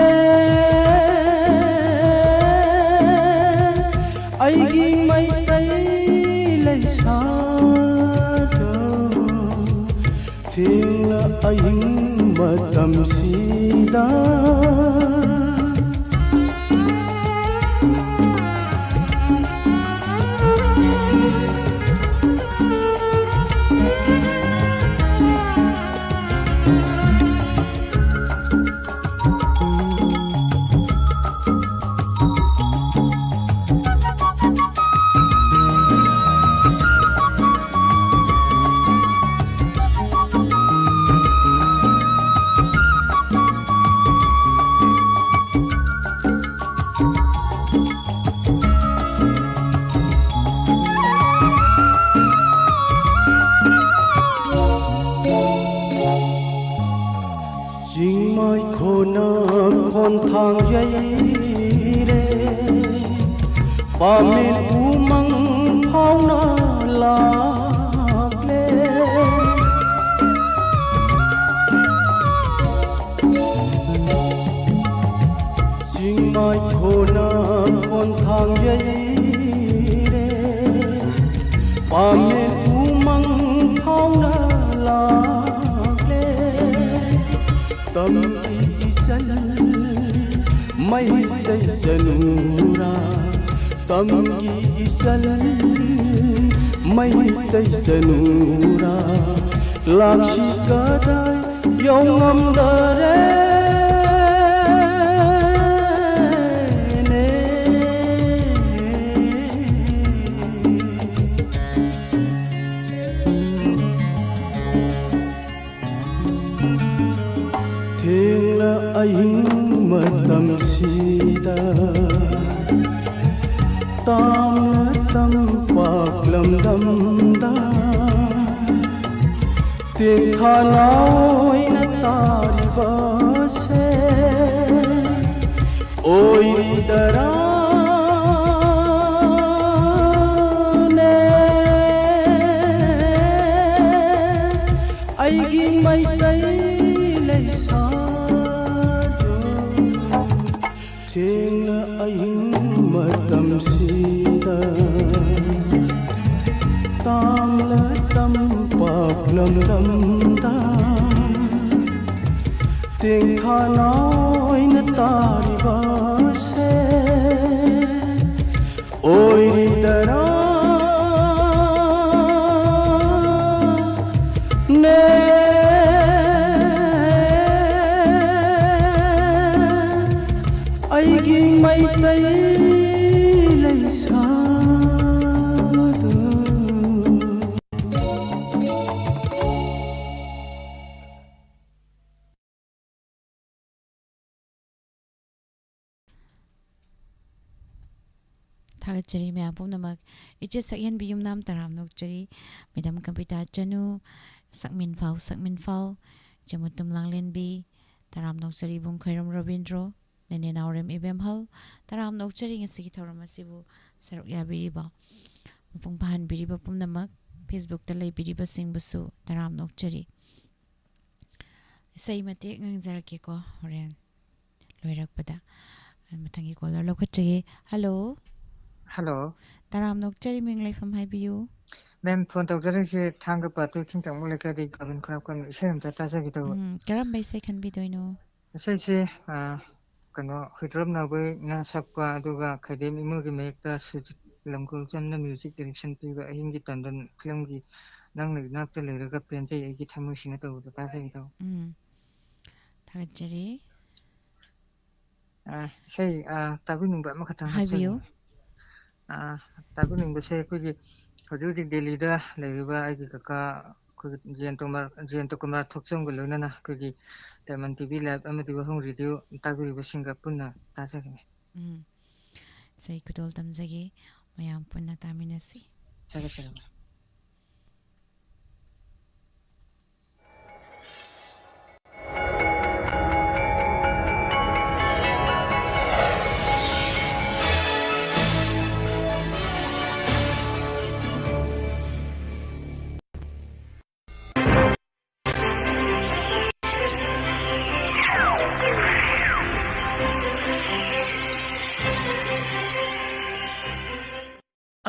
ꯑꯩꯒꯤ ꯃꯩꯇꯩ ꯂꯩꯁꯥꯗꯣ, ꯊꯦꯡꯂ ꯑꯍꯤꯡ ꯃꯇꯝꯁꯤꯗ꯫ ꯌꯩꯔꯦ, ꯄꯥꯃꯦꯟ ꯎꯃꯪ ꯐꯥꯎꯅ ꯂꯥꯛꯂꯦ꯫ ꯆꯤꯡꯃꯥꯏ ꯈꯣꯟꯅ ꯈꯣꯟꯊꯥꯡ ꯌꯩꯔꯦ, ꯄꯥꯃꯦꯟ ꯎꯃꯪ ꯐꯥꯎꯅ ꯂꯥꯛꯂꯦ꯫ ꯇꯝꯒꯤ ꯏꯆꯜ ꯃꯩꯇꯩ ꯆꯅꯨꯔꯥ, ꯇꯝꯒꯤ ꯏꯆꯜ ꯃꯩꯇꯩ ꯆꯅꯨꯔꯥ, ꯂꯥꯛꯁꯤ ꯀꯗꯥꯏ ꯌꯧ ꯉꯝꯗꯔꯦꯅꯦ꯫ ꯊꯦꯡꯂ ꯑꯍꯤꯡ ꯃꯇꯝꯁꯤꯗ, ꯇꯥꯝꯅ ꯇꯝꯄꯥꯛ ꯂꯝꯗꯝꯗ ꯇꯦꯡꯊꯥ ꯅꯥꯑꯣꯏꯅ ꯇꯥꯔꯤꯕꯁꯦ ꯑꯣꯏꯔꯤꯗꯔꯥꯅꯦ? ꯑꯩꯒꯤ ꯃꯩꯇꯩ ꯂꯩꯁꯥꯗꯨ ꯊꯦꯡꯅ ꯑꯍꯤꯡ ꯃꯇꯝꯁꯤꯗ ꯇꯥꯝꯂ ꯇꯝꯄꯥꯛ ꯂꯝꯗꯝꯗ ꯇꯦꯡꯊꯥ ꯅꯥꯑꯣꯏꯅ ꯇꯥꯔꯤꯕꯁꯦ ꯑꯣꯏꯔꯤꯗꯔꯥ? ꯅꯦ, ꯑꯩꯒꯤ ꯃꯩꯇꯩ ꯂꯩꯁꯥꯗꯨ꯫ ꯊꯥꯒꯠꯆꯔꯤ ꯃꯌꯥꯝ ꯄꯨꯝꯅꯃꯛ꯫ ꯏꯆꯦ ꯁꯛꯍꯦꯟꯕꯤ ꯌꯨꯝꯅꯥꯝ ꯇꯔꯥꯝꯅ ꯑꯣꯛꯆꯔꯤ꯫ ꯃꯦꯗꯥꯝ ꯀꯕꯤꯇꯥ ꯆꯅꯨ, ꯁꯛꯃꯤꯟ ꯐꯥꯎ, ꯁꯛꯃꯤꯟ ꯐꯥꯎ꯫ ꯏꯆꯦ ꯃꯨꯇꯨꯝ ꯂꯥꯡꯂꯦꯟꯕꯤ ꯇꯔꯥꯝꯅ ꯑꯣꯛꯆꯔꯤ꯫ ꯏꯕꯨꯡ ꯈꯣꯏꯔꯝ ꯔꯕꯤꯟꯗ꯭ꯔꯣ꯫ ꯅꯅꯦ ꯅꯥꯎꯔꯦꯝ ꯏꯕꯦꯝꯍꯜ, ꯇꯔꯥꯝꯅ ꯑꯣꯛꯆꯔꯤ ꯉꯁꯤꯒꯤ ꯊꯧꯔꯝ ꯑꯁꯤꯕꯨ ꯁꯔꯨꯛ ꯌꯥꯕꯤꯔꯤꯕ, ꯃꯄꯨꯡ ꯐꯥꯍꯟꯕꯤꯔꯤꯕ ꯄꯨꯝꯅꯃꯛ, Facebook ꯇ ꯂꯩꯕꯤꯔꯤꯕꯁꯤꯡꯕꯨꯁꯨ ꯇꯔꯥꯝꯅ ꯑꯣꯛꯆꯔꯤ꯫ ꯏꯁꯩ ꯃꯇꯦꯛ ꯉꯪꯖꯔꯛꯀꯦꯀꯣ, ꯍꯣꯔꯦꯟ ꯂꯣꯏꯔꯛꯄꯗ꯫ ꯃꯊꯪꯒꯤ caller ꯂꯧꯈꯠꯆꯒꯦ꯫ Hello꯫ Hello꯫ ꯇꯔꯥꯝꯅ ꯑꯣꯛꯆꯔꯤ, ꯃꯤꯡ ꯂꯩꯐꯝ ꯍꯥꯏꯕꯤꯌꯨ꯫ Ma'am, phone ꯇꯧꯖꯔꯛꯏꯁꯦ ꯊꯥꯡꯒ ꯄꯥꯠꯇꯨ ꯏꯊꯤꯡ ꯇꯝꯃꯨ ꯂꯩꯀꯥꯏꯗꯒꯤ ꯀꯥꯕꯤꯟ ꯈꯨꯔꯥꯛꯄꯝ꯫ ꯏꯁꯩ ꯑꯝꯇ ꯇꯥꯖꯒꯦ ꯇꯧꯕ꯫ ꯎꯝ, ꯀꯔꯝꯕ ꯏꯁꯩ ꯈꯟꯕꯤꯗꯣꯏꯅꯣ? ꯏꯁꯩꯁꯦ, ꯑ, ꯀꯩꯅꯣ, ꯍꯨꯏꯗ꯭ꯔꯣꯝ ꯅꯥꯎꯕꯣꯏꯅ ꯁꯛꯄ, ꯑꯗꯨꯒ ꯈꯩꯗꯦꯝ ꯏꯃꯣꯒꯤ ꯃꯌꯦꯛꯇ ꯁꯨꯖꯤꯠ ꯂꯝꯒꯣꯜꯆꯝꯅ music direction ꯄꯤꯕ ꯑꯍꯤꯡꯒꯤ ꯇꯟꯗꯟ film ꯒꯤ ꯅꯪꯅ ꯏꯅꯥꯛꯇ ꯂꯩꯔꯒ ꯄꯦꯟꯖꯩ ꯑꯩꯒꯤ ꯊꯃꯣꯏꯁꯤꯅ ꯇꯧꯕꯗꯣ ꯇꯥꯖꯒꯦ ꯇꯧꯕ꯫ ꯎꯝ꯫ ꯊꯥꯒꯠꯆꯔꯤ꯫ ꯑ, ꯏꯁꯩ, ꯑ, ꯇꯥꯕꯤꯅꯤꯡꯕ ꯑꯃꯈꯛꯇꯪ ꯍꯥꯏꯕꯤꯌꯨ꯫ ꯍꯥꯞꯆꯒꯦ꯫ ꯑ, ꯇꯥꯕꯤꯅꯤꯡꯕꯁꯦ ꯑꯩꯈꯣꯏꯒꯤ ꯍꯧꯖꯤꯛ ꯍꯧꯖꯤꯛ ꯗꯦꯜꯂꯤꯗ ꯂꯩꯔꯤꯕ ꯑꯩꯒꯤ ꯀꯀꯥ ꯑꯩꯈꯣꯏꯒꯤ ꯖꯌꯟꯇ ꯀꯨꯃꯥꯔ, ꯖꯌꯟꯇ ꯀꯨꯃꯥꯔ ꯊꯣꯛꯆꯣꯝꯒ ꯂꯣꯏꯅꯅ ꯑꯩꯈꯣꯏꯒꯤ Diamond T V Live ꯑꯃꯗꯤ ꯋꯥꯍꯣꯡ Radio ꯇꯥꯕꯤꯔꯤꯕꯁꯤꯡꯒ ꯄꯨꯟꯅ ꯇꯥꯖꯒꯅꯤ꯫ ꯎꯝ꯫ ꯏꯁꯩ ꯈꯨꯗꯣꯜ ꯇꯝꯖꯒꯦ꯫ ꯃꯌꯥꯝ ꯄꯨꯟꯅ ꯇꯥꯃꯤꯟꯅꯁꯤ꯫ ꯊꯥꯒꯠꯆꯔꯤ꯫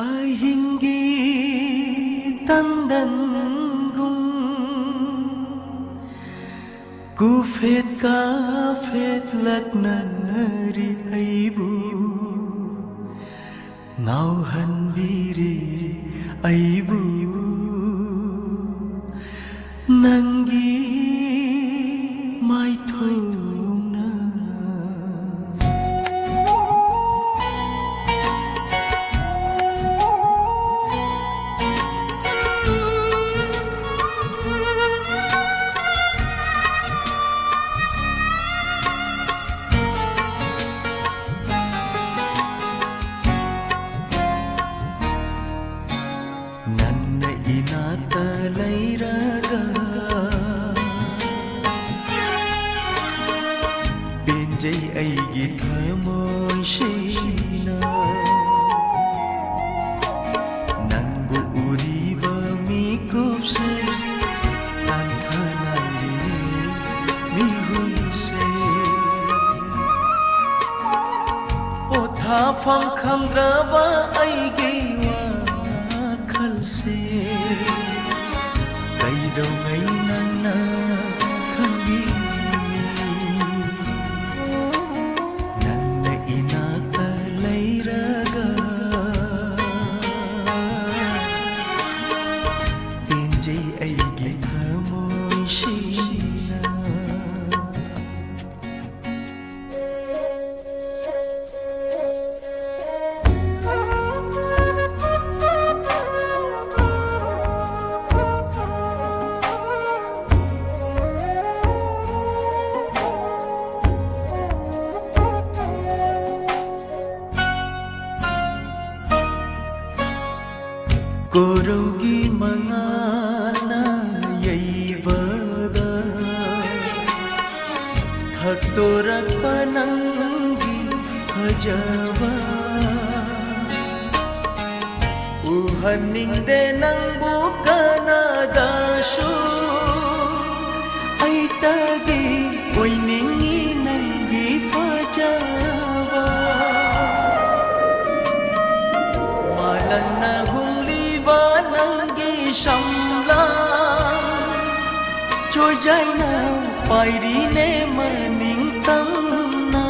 ꯑꯍꯤꯡꯒꯤ ꯇꯟꯗꯟꯒꯨꯝ ꯀꯨꯐꯦꯠ ꯀꯥꯐꯦꯠꯂꯛꯅꯔꯤ ꯑꯩꯕꯨ, ꯉꯥꯎꯍꯟꯕꯤꯔꯦ ꯑꯩꯕꯨ ꯅꯪꯒꯤ ꯃꯥꯏꯊꯣꯡꯅ꯫ ꯅꯪ ꯔꯕ ꯑꯩꯒꯤ ꯋꯥꯈꯜꯁꯦ ꯀꯩꯗꯧꯉꯩ ꯅꯪꯅ ꯈꯪꯕꯤꯅꯤ? ꯅꯪꯅ ꯏꯅꯥꯛꯇ ꯂꯩꯔꯒ ꯄꯦꯟꯖꯩ ꯑꯩꯒꯤ ꯊꯃꯣꯏꯁꯤꯅ꯫ ꯀꯣꯔꯧꯒꯤ ꯃꯉꯥꯜꯅ ꯌꯩꯕꯗ ꯊꯛꯇꯣꯔꯛꯄ ꯅꯪꯒꯤ ꯐꯖꯕ ꯎꯍꯟꯅꯤꯡꯗꯦ ꯅꯪꯕꯨ ꯀꯅꯥꯗꯁꯨ꯫ ꯑꯩꯇꯒꯤ ꯑꯣꯏꯅꯤꯡꯉꯤ ꯅꯪꯒꯤ ꯐꯖꯕ꯫ ꯃꯥꯂꯪꯅ ꯍꯨꯝꯂꯤꯕ ꯅꯪꯒꯤ ꯁꯝꯂꯥꯡ ꯆꯣꯏꯖꯥꯏꯅ ꯄꯥꯏꯔꯤꯅꯦ ꯃꯅꯤꯡ ꯇꯝꯅ꯫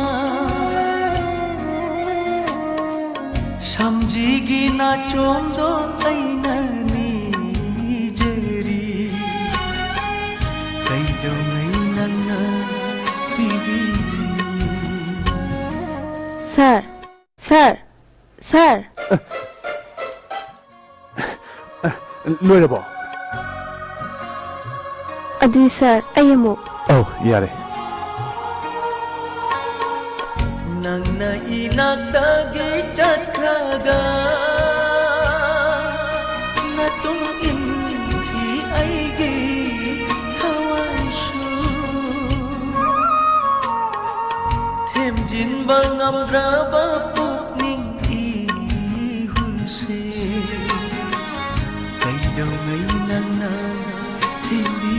ꯁꯝꯖꯤꯒꯤ ꯅꯥꯆꯣꯝꯗꯣ ꯑꯩꯅ ꯅꯤꯖꯔꯤ꯫ ꯀꯩꯗꯧꯉꯩ ꯅꯪꯅ ꯄꯤꯕꯤꯅꯤ? ꯁꯥꯔ, ꯁꯥꯔ, ꯁꯥꯔ꯫ ꯂꯣꯏꯔꯕꯣ? ꯑꯗꯨꯗꯤ ꯁꯥꯔ, ꯑꯩ ꯑꯃꯨꯛ꯫ ꯑꯧ, ꯌꯥꯔꯦ꯫ ꯅꯪꯅ ꯏꯅꯥꯛꯇꯒꯤ ꯆꯠꯈ꯭ꯔꯒ ꯅꯇꯨꯡ ꯏꯟꯈꯤ ꯑꯩꯒꯤ ꯊꯋꯥꯏꯁꯨ꯫ ꯊꯦꯝꯖꯤꯟꯕ ꯉꯝꯗ꯭ꯔꯕ ꯄꯨꯛꯅꯤꯡ ꯏꯍꯨꯜꯁꯦ ꯀꯩꯗꯧꯉꯩ ꯅꯪꯅ ꯊꯦꯝꯕꯤꯅꯤ?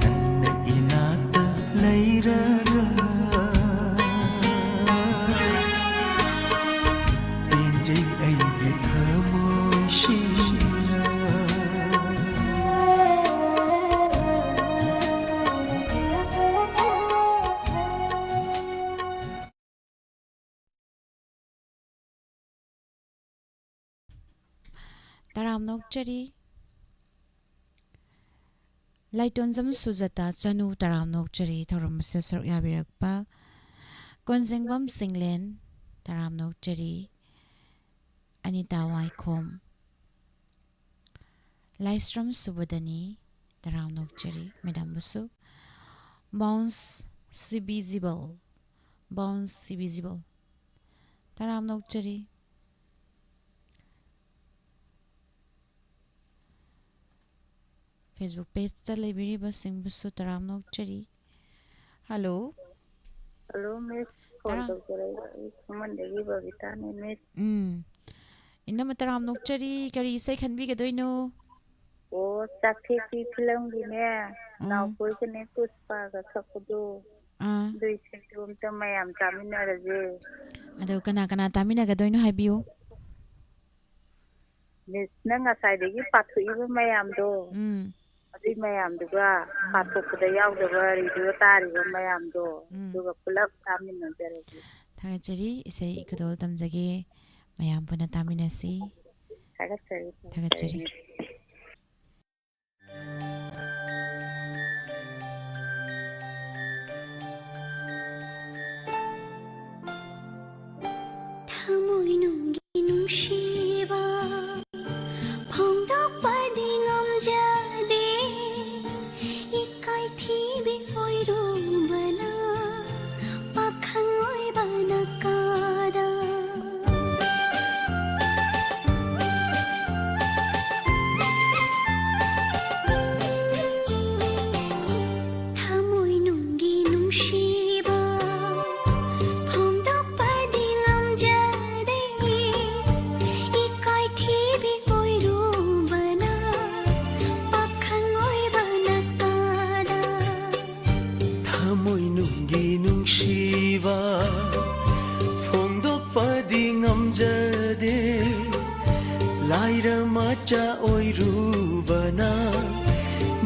ꯅꯪꯅ ꯏꯅꯥꯛꯇ ꯂꯩꯔꯒ ꯇꯔꯥꯝꯅ ꯑꯣꯛꯆꯔꯤ꯫ ꯂꯥꯏꯇꯣꯟꯖꯝ ꯁꯨꯖꯇꯥ ꯆꯅꯨ, ꯇꯔꯥꯝꯅ ꯑꯣꯛꯆꯔꯤ ꯊꯧꯔꯝ ꯑꯁꯤꯗ ꯁꯔꯨꯛ ꯌꯥꯕꯤꯔꯛꯄ꯫ ꯀꯣꯟꯖꯦꯡꯕꯝ ꯆꯤꯡꯂꯦꯟ, ꯇꯔꯥꯝꯅ ꯑꯣꯛꯆꯔꯤ꯫ ꯑꯅꯤꯇꯥ ꯋꯥꯏꯈꯣꯝ, ꯂꯥꯏꯁ꯭ꯔꯝ ꯁꯨꯕꯗꯅꯤ, ꯇꯔꯥꯝꯅ ꯑꯣꯛꯆꯔꯤ ꯃꯦꯗꯥꯝꯕꯨꯁꯨ꯫ ꯕꯥꯎꯟꯁ ꯁꯤꯕꯤꯖꯤꯕꯜ, ꯕꯥꯎꯟꯁ ꯁꯤꯕꯤꯖꯤꯕꯜ, ꯇꯔꯥꯝꯅ ꯑꯣꯛꯆꯔꯤ꯫ Facebook pageꯇ ꯂꯩꯕꯤꯔꯤꯕꯁꯤꯡꯕꯨꯁꯨ ꯇꯔꯥꯝꯅ ꯑꯣꯛꯆꯔꯤ꯫ ꯍꯜꯂꯣ꯫ ꯍꯜꯂꯣ, ꯃꯤꯁ꯫ ꯐꯣꯟ ꯇꯔꯥꯝ- ꯇꯧꯖꯔꯛꯏꯕ ꯑꯩ ꯈꯨꯃꯟꯗꯒꯤ ꯕꯕꯤꯇꯥꯅꯦ, ꯃꯤꯁ꯫ ꯎꯝ꯫ ꯏꯅꯝꯃ, ꯇꯔꯥꯝꯅ ꯑꯣꯛꯆꯔꯤ꯫ ꯀꯔꯤ ꯏꯁꯩ ꯈꯟꯕꯤꯒꯗꯣꯏꯅꯣ? ꯑꯣ, ꯆꯥꯛꯊꯦꯛꯄꯤ ꯐꯤꯂꯝꯒꯤꯅꯦ, ꯎꯝ꯫ ꯅꯥꯎꯕꯣꯏꯒꯅꯦ ꯄꯨꯁꯄꯥꯒ ꯁꯛꯄꯗꯣ꯫ ꯑꯥ꯫ ꯑꯗꯨ ꯏꯁꯩꯗꯣ ꯑꯝꯇ ꯃꯌꯥꯝ ꯇꯥꯃꯤꯟꯅꯔꯁꯦ꯫ ꯑꯗꯣ ꯀꯅꯥ ꯀꯅꯥ ꯇꯥꯃꯤꯟꯅꯒꯗꯣꯏꯅꯣ ꯍꯥꯏꯕꯤꯌꯨ꯫ ꯃꯤꯁ, ꯅꯪ ꯉꯁꯥꯏꯗꯒꯤ ꯄꯥꯊꯣꯛꯏꯕ ꯃꯌꯥꯝꯗꯣ, ꯎꯝ꯫ ꯑꯗꯨꯏ ꯃꯌꯥꯝꯗꯨꯒ, ꯎꯝ꯫ ꯄꯥꯊꯣꯛꯄꯗ ꯌꯥꯎꯗꯕ ꯔꯦꯗꯤꯑꯣ ꯇꯥꯔꯤꯕ ꯃꯌꯥꯝꯗꯣ, ꯎꯝ꯫ ꯑꯗꯨꯒ ꯄꯨꯂꯞ ꯇꯥꯃꯤꯟꯅꯖꯔꯒꯦ꯫ ꯊꯥꯒꯠꯆꯔꯤ꯫ ꯏꯁꯩ ꯈꯨꯗꯣꯜ ꯇꯝꯖꯒꯦ꯫ ꯃꯌꯥꯝ ꯄꯨꯟꯅ ꯇꯥꯃꯤꯟꯅꯁꯤ꯫ ꯊꯥꯒꯠꯆꯔꯤ, ꯊꯥꯒꯠꯆꯔꯤ꯫ ꯊꯥꯒꯠꯆꯔꯤ꯫ ꯊꯃꯣꯏꯅꯨꯡꯒꯤ ꯅꯨꯡꯁꯤꯕ ꯐꯣꯡꯗꯣꯛꯄꯗꯤ ꯉꯝꯖꯗꯦ, ꯏꯀꯥꯏ ꯊꯤꯕꯤ ꯑꯣꯏꯔꯨꯕꯅ ꯄꯥꯈꯪ ꯑꯣꯏꯕꯅ ꯀꯥꯗ꯫ ꯊꯃꯣꯏꯅꯨꯡꯒꯤ ꯅꯨꯡꯁꯤꯕ ꯐꯣꯡꯗꯣꯛꯄꯗꯤ ꯉꯝꯖꯗꯦ, ꯏꯀꯥꯏ ꯊꯤꯕꯤ ꯑꯣꯏꯔꯨꯕꯅ ꯄꯥꯈꯪ ꯑꯣꯏꯕꯅ ꯀꯥꯗ꯫ ꯊꯃꯣꯏꯅꯨꯡꯒꯤ ꯅꯨꯡꯁꯤꯕ ꯐꯣꯡꯗꯣꯛꯄꯗꯤ ꯉꯝꯖꯗꯦ, ꯂꯥꯏꯔ ꯃꯆꯥ ꯑꯣꯏꯔꯨꯕꯅ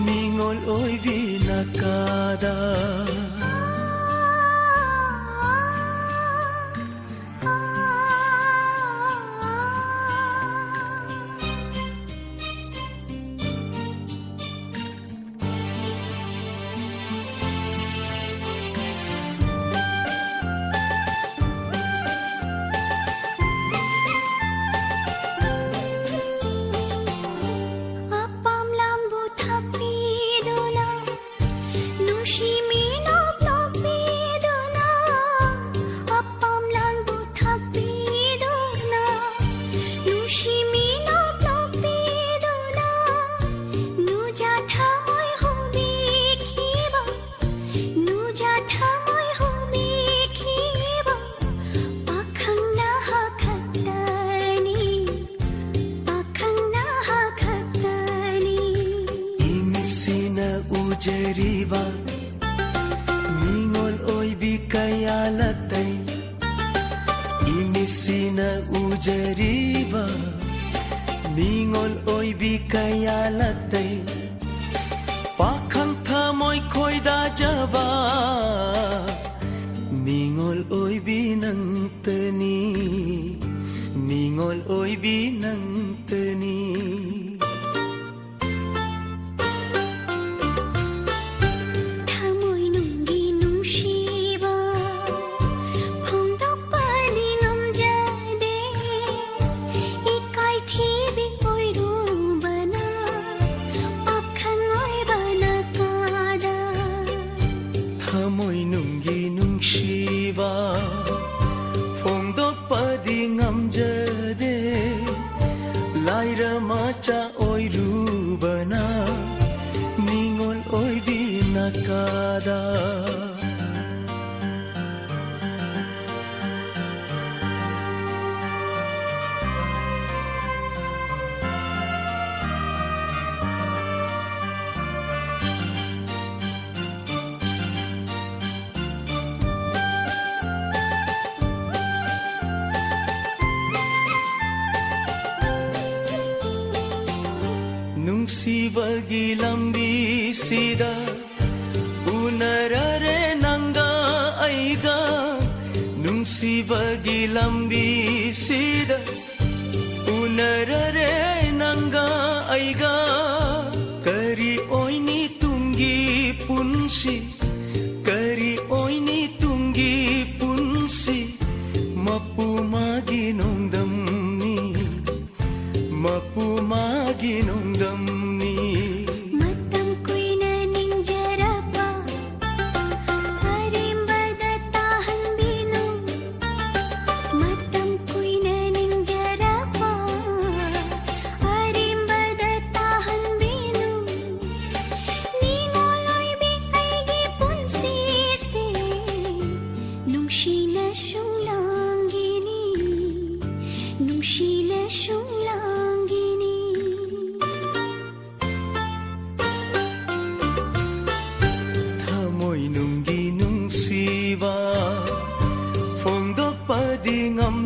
ꯅꯤꯉꯣꯜ ꯑꯣꯏꯕꯤꯅ ꯀꯥꯗ꯫ ꯁꯤꯅ ꯎꯖꯔꯤꯕ ꯃꯤꯉꯣꯜ ꯑꯣꯏꯕꯤ ꯀꯌꯥ ꯂꯥꯛꯇꯩ꯫ ꯄꯥꯈꯪ ꯊꯃꯣꯏ ꯈꯣꯏꯗꯥꯖꯕ ꯃꯤꯉꯣꯜ ꯑꯣꯏꯕꯤ ꯅꯪꯇꯅꯤ, ꯃꯤꯉꯣꯜ ꯑꯣꯏꯕꯤ ꯅꯪꯇꯅꯤ꯫ ꯊꯃꯣꯏꯅꯨꯡꯒꯤ ꯅꯨꯡꯁꯤꯕ ꯐꯣꯡꯗꯣꯛꯄꯗꯤ ꯉꯝꯖꯗꯦ꯫ ꯏꯀꯥꯏ ꯊꯤꯕꯤ ꯑꯣꯏꯔꯨꯕꯅ ꯄꯥꯈꯪ ꯑꯣꯏꯕꯅ ꯀꯥꯗ꯫ ꯊꯃꯣꯏꯅꯨꯡꯒꯤ ꯅꯨꯡꯁꯤꯕ ꯐꯣꯡꯗꯣꯛꯄꯗꯤ ꯉꯝꯖꯗꯦ꯫ ꯂꯥꯏꯔ ꯃꯆꯥ ꯑꯣꯏꯔꯨꯕꯅ ꯅꯤꯉꯣꯜ ꯑꯣꯏꯕꯤ ꯅꯥꯀꯥꯗ꯫ ꯅꯨꯡꯁꯤꯕꯒꯤ ꯂꯝꯕꯤꯁꯤꯗ ꯎꯅꯔꯔꯦ ꯅꯪꯒ ꯑꯩꯒ꯫ ꯅꯨꯡꯁꯤꯕꯒꯤ ꯂꯝꯕꯤꯁꯤꯗ ꯎꯅꯔꯔꯦ ꯅꯪꯒ ꯑꯩꯒ꯫ ꯀꯔꯤ ꯑꯣꯏꯅꯤ ꯇꯨꯡꯒꯤ ꯄꯨꯟꯁꯤ, ꯀꯔꯤ ꯑꯣꯏꯅꯤ ꯇꯨꯡꯒꯤ ꯄꯨꯟꯁꯤ? ꯃꯄꯨ ꯃꯥꯒꯤ ꯅꯣꯡꯗꯝꯅꯤ, ꯃꯄꯨ ꯃꯥꯒꯤ ꯅꯣꯡꯗꯝꯅꯤ꯫ ꯃꯇꯝ ꯀꯨꯏꯅ ꯅꯤꯡꯖꯔꯛꯄ ꯑꯔꯦꯝꯕꯗ ꯇꯥꯍꯟꯕꯤꯅꯨ꯫ ꯃꯇꯝ ꯀꯨꯏꯅ ꯅꯤꯡꯖꯔꯛꯄ ꯑꯔꯦꯝꯕꯗ ꯇꯥꯍꯟꯕꯤꯅꯨ꯫ ꯅꯤꯡꯉꯣꯜ ꯑꯣꯏꯕꯤ ꯑꯩꯒꯤ ꯄꯨꯟꯁꯤꯁꯦ ꯅꯨꯡꯁꯤꯅ ꯁꯨꯝ ꯂꯥꯡꯒꯤꯅꯤ꯫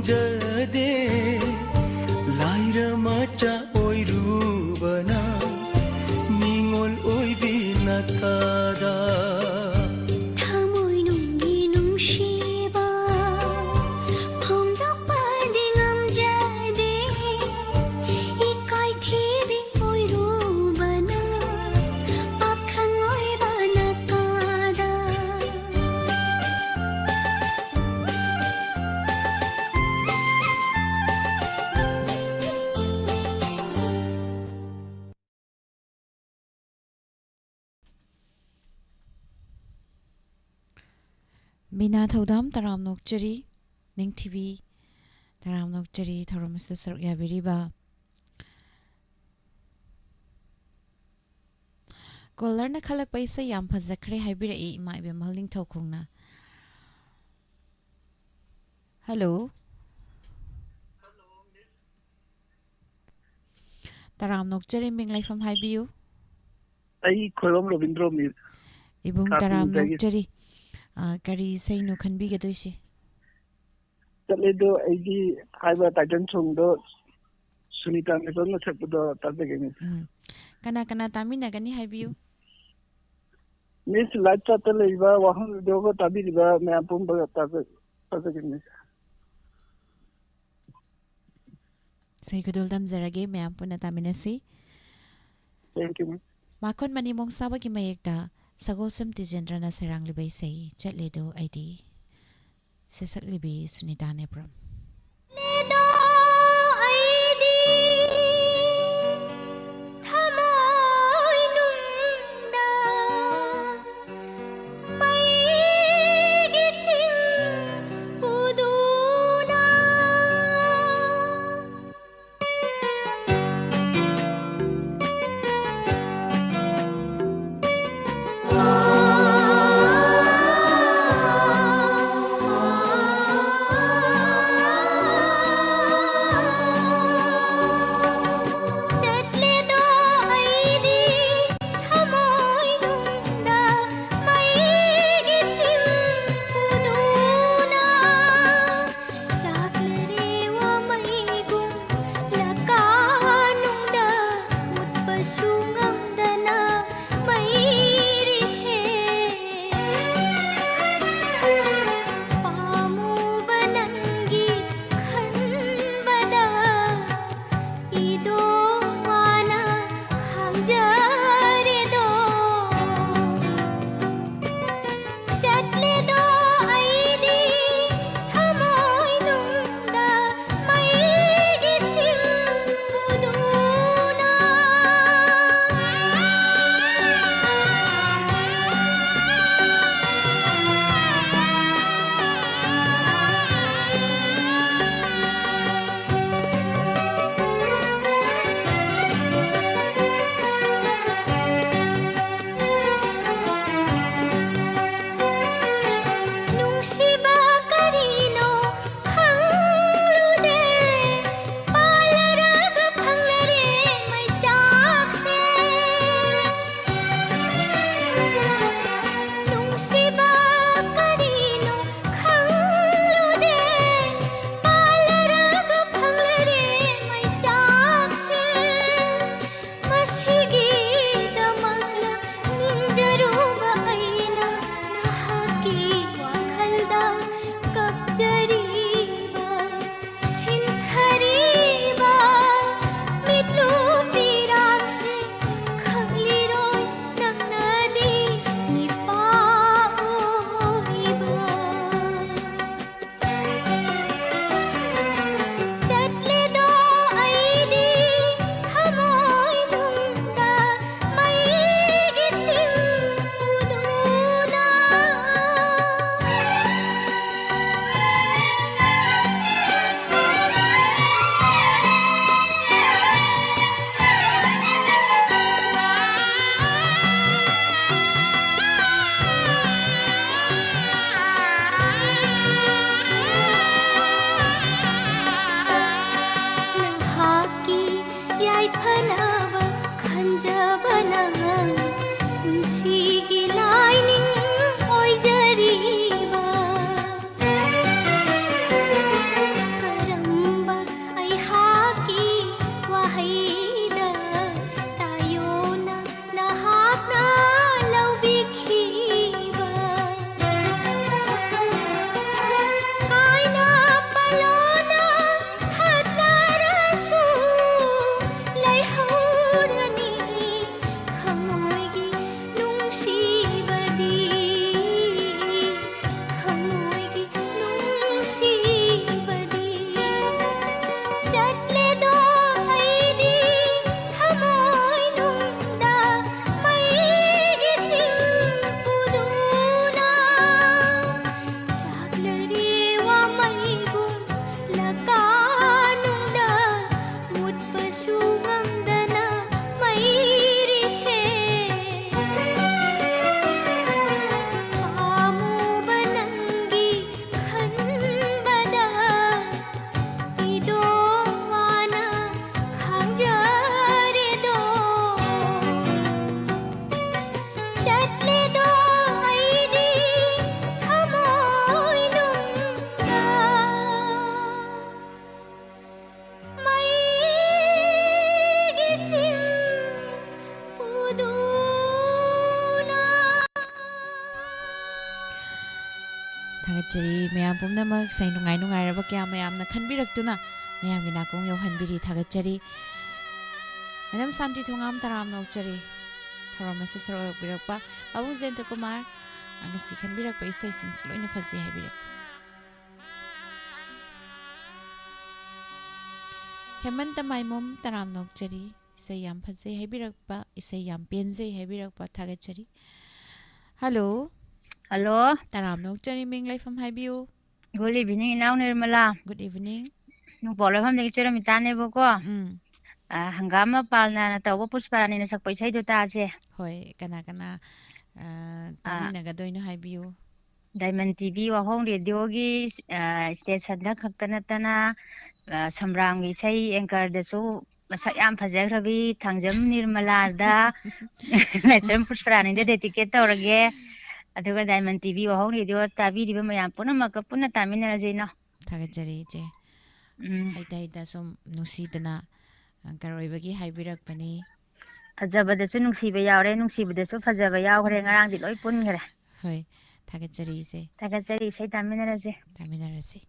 ꯖꯗꯦ, ꯂꯥꯏꯔ ꯃꯆꯥ ꯑꯣꯏꯔꯨꯕꯅ ꯃꯤꯉꯣꯜ ꯑꯣꯏꯕꯤ ꯅꯀꯥꯗ꯫ ꯊꯃꯣꯏꯅꯨꯡꯒꯤ ꯅꯨꯡꯁꯤꯕ ꯐꯣꯡꯗꯣꯛꯄꯗꯤ ꯉꯝꯖꯗꯦ, ꯏꯀꯥꯏ ꯊꯤꯕꯤ ꯑꯣꯏꯔꯨꯕꯅ ꯄꯥꯈꯪ ꯑꯣꯏꯕ ꯅꯀꯥꯗ꯫ ꯃꯤꯅꯥ ꯊꯧꯗꯥꯝ, ꯇꯔꯥꯝꯅ ꯑꯣꯛꯆꯔꯤ꯫ ꯅꯤꯡꯊꯤꯕꯤ, ꯇꯔꯥꯝꯅ ꯑꯣꯛꯆꯔꯤ ꯊꯧꯔꯝ ꯑꯁꯤꯗ ꯁꯔꯨꯛ ꯌꯥꯕꯤꯔꯤꯕ꯫ ꯀꯣꯂꯔꯅ ꯈꯜꯂꯛꯄ ꯏꯁꯩ ꯌꯥꯝ ꯐꯖꯈ꯭ꯔꯦ ꯍꯥꯏꯕꯤꯔꯛꯏ, ꯏꯃꯥ ꯏꯕꯦꯝꯃ ꯅꯤꯡꯊꯧꯈꯣꯡꯅ꯫ ꯍꯜꯂꯣ꯫ ꯇꯔꯥꯝꯅ ꯑꯣꯛꯆꯔꯤ, ꯃꯤꯡ ꯂꯩꯐꯝ ꯍꯥꯏꯕꯤꯌꯨ꯫ ꯑꯩ ꯈꯣꯏꯕꯝ ꯔꯣꯕꯤꯟꯗ꯭ꯔꯣ, ꯃꯤꯁ꯫ ꯏꯕꯨꯡ, ꯇꯔꯥꯝꯅ ꯀꯥꯛꯆꯤꯡꯗꯒꯤ꯫ ꯑꯣꯛꯆꯔꯤ꯫ ꯑ, ꯀꯔꯤ ꯏꯁꯩꯅꯣ ꯈꯟꯕꯤꯒꯗꯣꯏꯁꯤ? ꯆꯠꯂꯦꯗꯣ ꯑꯩꯗꯤ ꯍꯥꯏꯕ ꯇꯥꯏꯇꯜ ꯁꯣꯡꯗꯣ ꯁꯨꯅꯤꯇꯥ ꯃꯦꯖꯣꯔꯅ ꯁꯛꯄꯗꯣ ꯇꯥꯖꯒꯦ, ꯃꯤꯁ꯫ ꯎꯝ꯫ ꯀꯅꯥ ꯀꯅꯥ ꯇꯥꯃꯤꯟꯅꯒꯅꯤ ꯍꯥꯏꯕꯤꯌꯨ꯫ ꯃꯤꯁ, ꯂꯥꯏꯚ ꯆꯥꯠꯇ ꯂꯩꯔꯤꯕ ꯋꯥꯍꯪ ꯔꯦꯗꯤꯑꯣꯒ ꯇꯥꯕꯤꯔꯤꯕ ꯃꯌꯥꯝ ꯄꯨꯝꯕꯒ ꯇꯥꯖ-, ꯇꯥꯖꯒꯦ, ꯃꯤꯁ꯫ ꯏꯁꯩ ꯈꯨꯗꯣꯜ ꯇꯝꯖꯔꯒꯦ, ꯃꯌꯥꯝ ꯄꯨꯟꯅ ꯇꯥꯃꯤꯟꯅꯁꯤ꯫ Thank you, ma'am꯫ ꯃꯥꯈꯣꯟ ꯃꯅꯤ ꯃꯣꯡꯁꯥꯕꯒꯤ ꯃꯌꯦꯛꯇ ꯁꯒꯣꯜꯁꯝ ꯇꯤꯖꯦꯟꯗ꯭ꯔꯅ ꯁꯩꯔꯥꯡꯂꯤꯕ ꯏꯁꯩ ꯆꯠꯂꯦꯗꯣ ꯑꯩꯗꯤ, ꯁꯩꯁꯛꯂꯤꯕꯤ ꯁꯨꯅꯤꯇꯥ ꯅꯦꯄ꯭ꯔꯝ꯫ ꯊꯥꯒꯠꯆꯔꯤ꯫ ꯃꯌꯥꯝ ꯄꯨꯝꯅꯃꯛ ꯏꯁꯩ ꯅꯨꯡꯉꯥꯏ ꯅꯨꯡꯉꯥꯏꯔꯕ ꯀꯌꯥ ꯃꯌꯥꯝꯅ ꯈꯟꯕꯤꯔꯛꯇꯨꯅ ꯃꯌꯥꯝꯒꯤ ꯅꯥꯀꯣꯡ ꯌꯧꯍꯟꯕꯤꯔꯤ꯫ ꯊꯥꯒꯠꯆꯔꯤ꯫ ꯃꯦꯗꯥꯝ ꯁꯥꯟꯇꯤ ꯊꯣꯉꯥꯝ, ꯇꯔꯥꯝꯅ ꯑꯣꯛꯆꯔꯤ꯫ ꯊꯧꯔꯝ ꯑꯁꯤ ꯁꯔꯨꯛ ꯌꯥꯕꯤꯔꯛꯄ ꯄꯥꯕꯨꯡ ꯖꯌꯟꯇ ꯀꯨꯃꯥꯔ, ꯉꯁꯤ ꯈꯟꯕꯤꯔꯛꯄ ꯏꯁꯩꯁꯤꯡꯁꯤ ꯂꯣꯏꯅ ꯐꯖꯩ ꯍꯥꯏꯕꯤꯔꯛꯄ꯫ ꯍꯦꯃꯟꯇ ꯃꯥꯏꯃꯣꯝ, ꯇꯔꯥꯝꯅ ꯑꯣꯛꯆꯔꯤ꯫ ꯏꯁꯩ ꯌꯥꯝ ꯐꯖꯩ ꯍꯥꯏꯕꯤꯔꯛꯄ, ꯏꯁꯩ ꯌꯥꯝ ꯄꯦꯟꯖꯩ ꯍꯥꯏꯕꯤꯔꯛꯄ ꯊꯥꯒꯠꯆꯔꯤ꯫ ꯍꯜꯂꯣ꯫ ꯍꯜꯂꯣ꯫ ꯇꯔꯥꯝꯅ ꯑꯣꯛꯆꯔꯤ, ꯃꯤꯡ ꯂꯩꯐꯝ ꯍꯥꯏꯕꯤꯌꯨ꯫ Good evening, ꯏꯅꯥꯎ ꯅꯤꯔꯃꯂꯥ꯫ Good evening꯫ ꯅꯣꯡꯄꯣꯛ ꯂꯩꯐꯝꯗꯒꯤ ꯆꯨꯔꯝ ꯏꯇꯥꯅꯦꯕꯀꯣ꯫ ꯎꯝ꯫ ꯑ, ꯍꯪꯒꯥꯝ ꯃꯄꯥꯜꯅ ꯇꯧꯕ ꯄꯨꯁꯄꯥꯔꯥꯅꯤꯅ ꯁꯛꯄ ꯏꯁꯩꯗꯣ ꯇꯥꯁꯦ꯫ ꯍꯣꯏ, ꯀꯅꯥ ꯀꯅꯥ, ꯑ, ꯑ, ꯇꯥꯃꯤꯟꯅꯒꯗꯣꯏꯅꯣ ꯍꯥꯏꯕꯤꯌꯨ꯫ Diamond ꯇꯤ ꯚꯤ ꯋꯥꯍꯣꯡ ꯔꯦꯗꯤꯑꯣꯒꯤ, ꯑ, ꯁ꯭ꯇꯦꯁꯟꯗ ꯈꯛꯇ ꯅꯠꯇꯅ, ꯑ, ꯁꯝꯕ꯭ꯔꯥꯝꯒꯤ ꯏꯁꯩ ꯑꯦꯡꯀꯔꯗꯁꯨ ꯃꯁꯛ ꯌꯥꯝ ꯐꯖꯈ꯭ꯔꯕꯤ ꯊꯥꯡꯖꯝ ꯅꯤꯔꯃꯂꯥꯗ ꯂꯥꯏꯁ꯭ꯔꯝ ꯄꯨꯁꯄꯔꯥꯅꯤꯗ ꯗꯦꯗꯤꯀꯦꯠ ꯇꯧꯔꯒꯦ꯫ ꯑꯗꯨꯒ Diamond ꯇꯤ ꯚꯤ ꯋꯥꯍꯣꯡ ꯔꯦꯗꯤꯑꯣ ꯇꯥꯕꯤꯔꯤꯕ ꯃꯌꯥꯝ ꯄꯨꯝꯅꯃꯛꯀ ꯄꯨꯟꯅ ꯇꯥꯃꯤꯟꯅꯔꯁꯦ ꯏꯅꯥꯎ꯫ ꯊꯥꯒꯠꯆꯔꯤ ꯏꯆꯦ꯫ ꯎꯝ꯫ ꯍꯩꯇ ꯍꯩꯇ ꯁꯨꯝ ꯅꯨꯡꯁꯤꯗꯅ ꯑꯦꯡꯀꯔ ꯑꯣꯏꯕꯒꯤ ꯍꯥꯏꯕꯤꯔꯛꯄꯅꯤ꯫ ꯐꯖꯕꯗꯁꯨ ꯅꯨꯡꯁꯤꯕ ꯌꯥꯎꯔꯦ, ꯅꯨꯡꯁꯤꯕꯗꯁꯨ ꯐꯖꯕ ꯌꯥꯎꯈ꯭ꯔꯦ, ꯉꯔꯥꯡꯗꯤ ꯂꯣꯏ ꯄꯨꯟꯈ꯭ꯔꯦ꯫ ꯍꯣꯏ, ꯊꯥꯒꯠꯆꯔꯤ ꯏꯆꯦ꯫ ꯊꯥꯒꯠꯆꯔꯤ, ꯏꯁꯩ ꯇꯥꯃꯤꯟꯅꯔꯁꯦ꯫ ꯇꯥꯃꯤꯟꯅꯔꯁꯤ꯫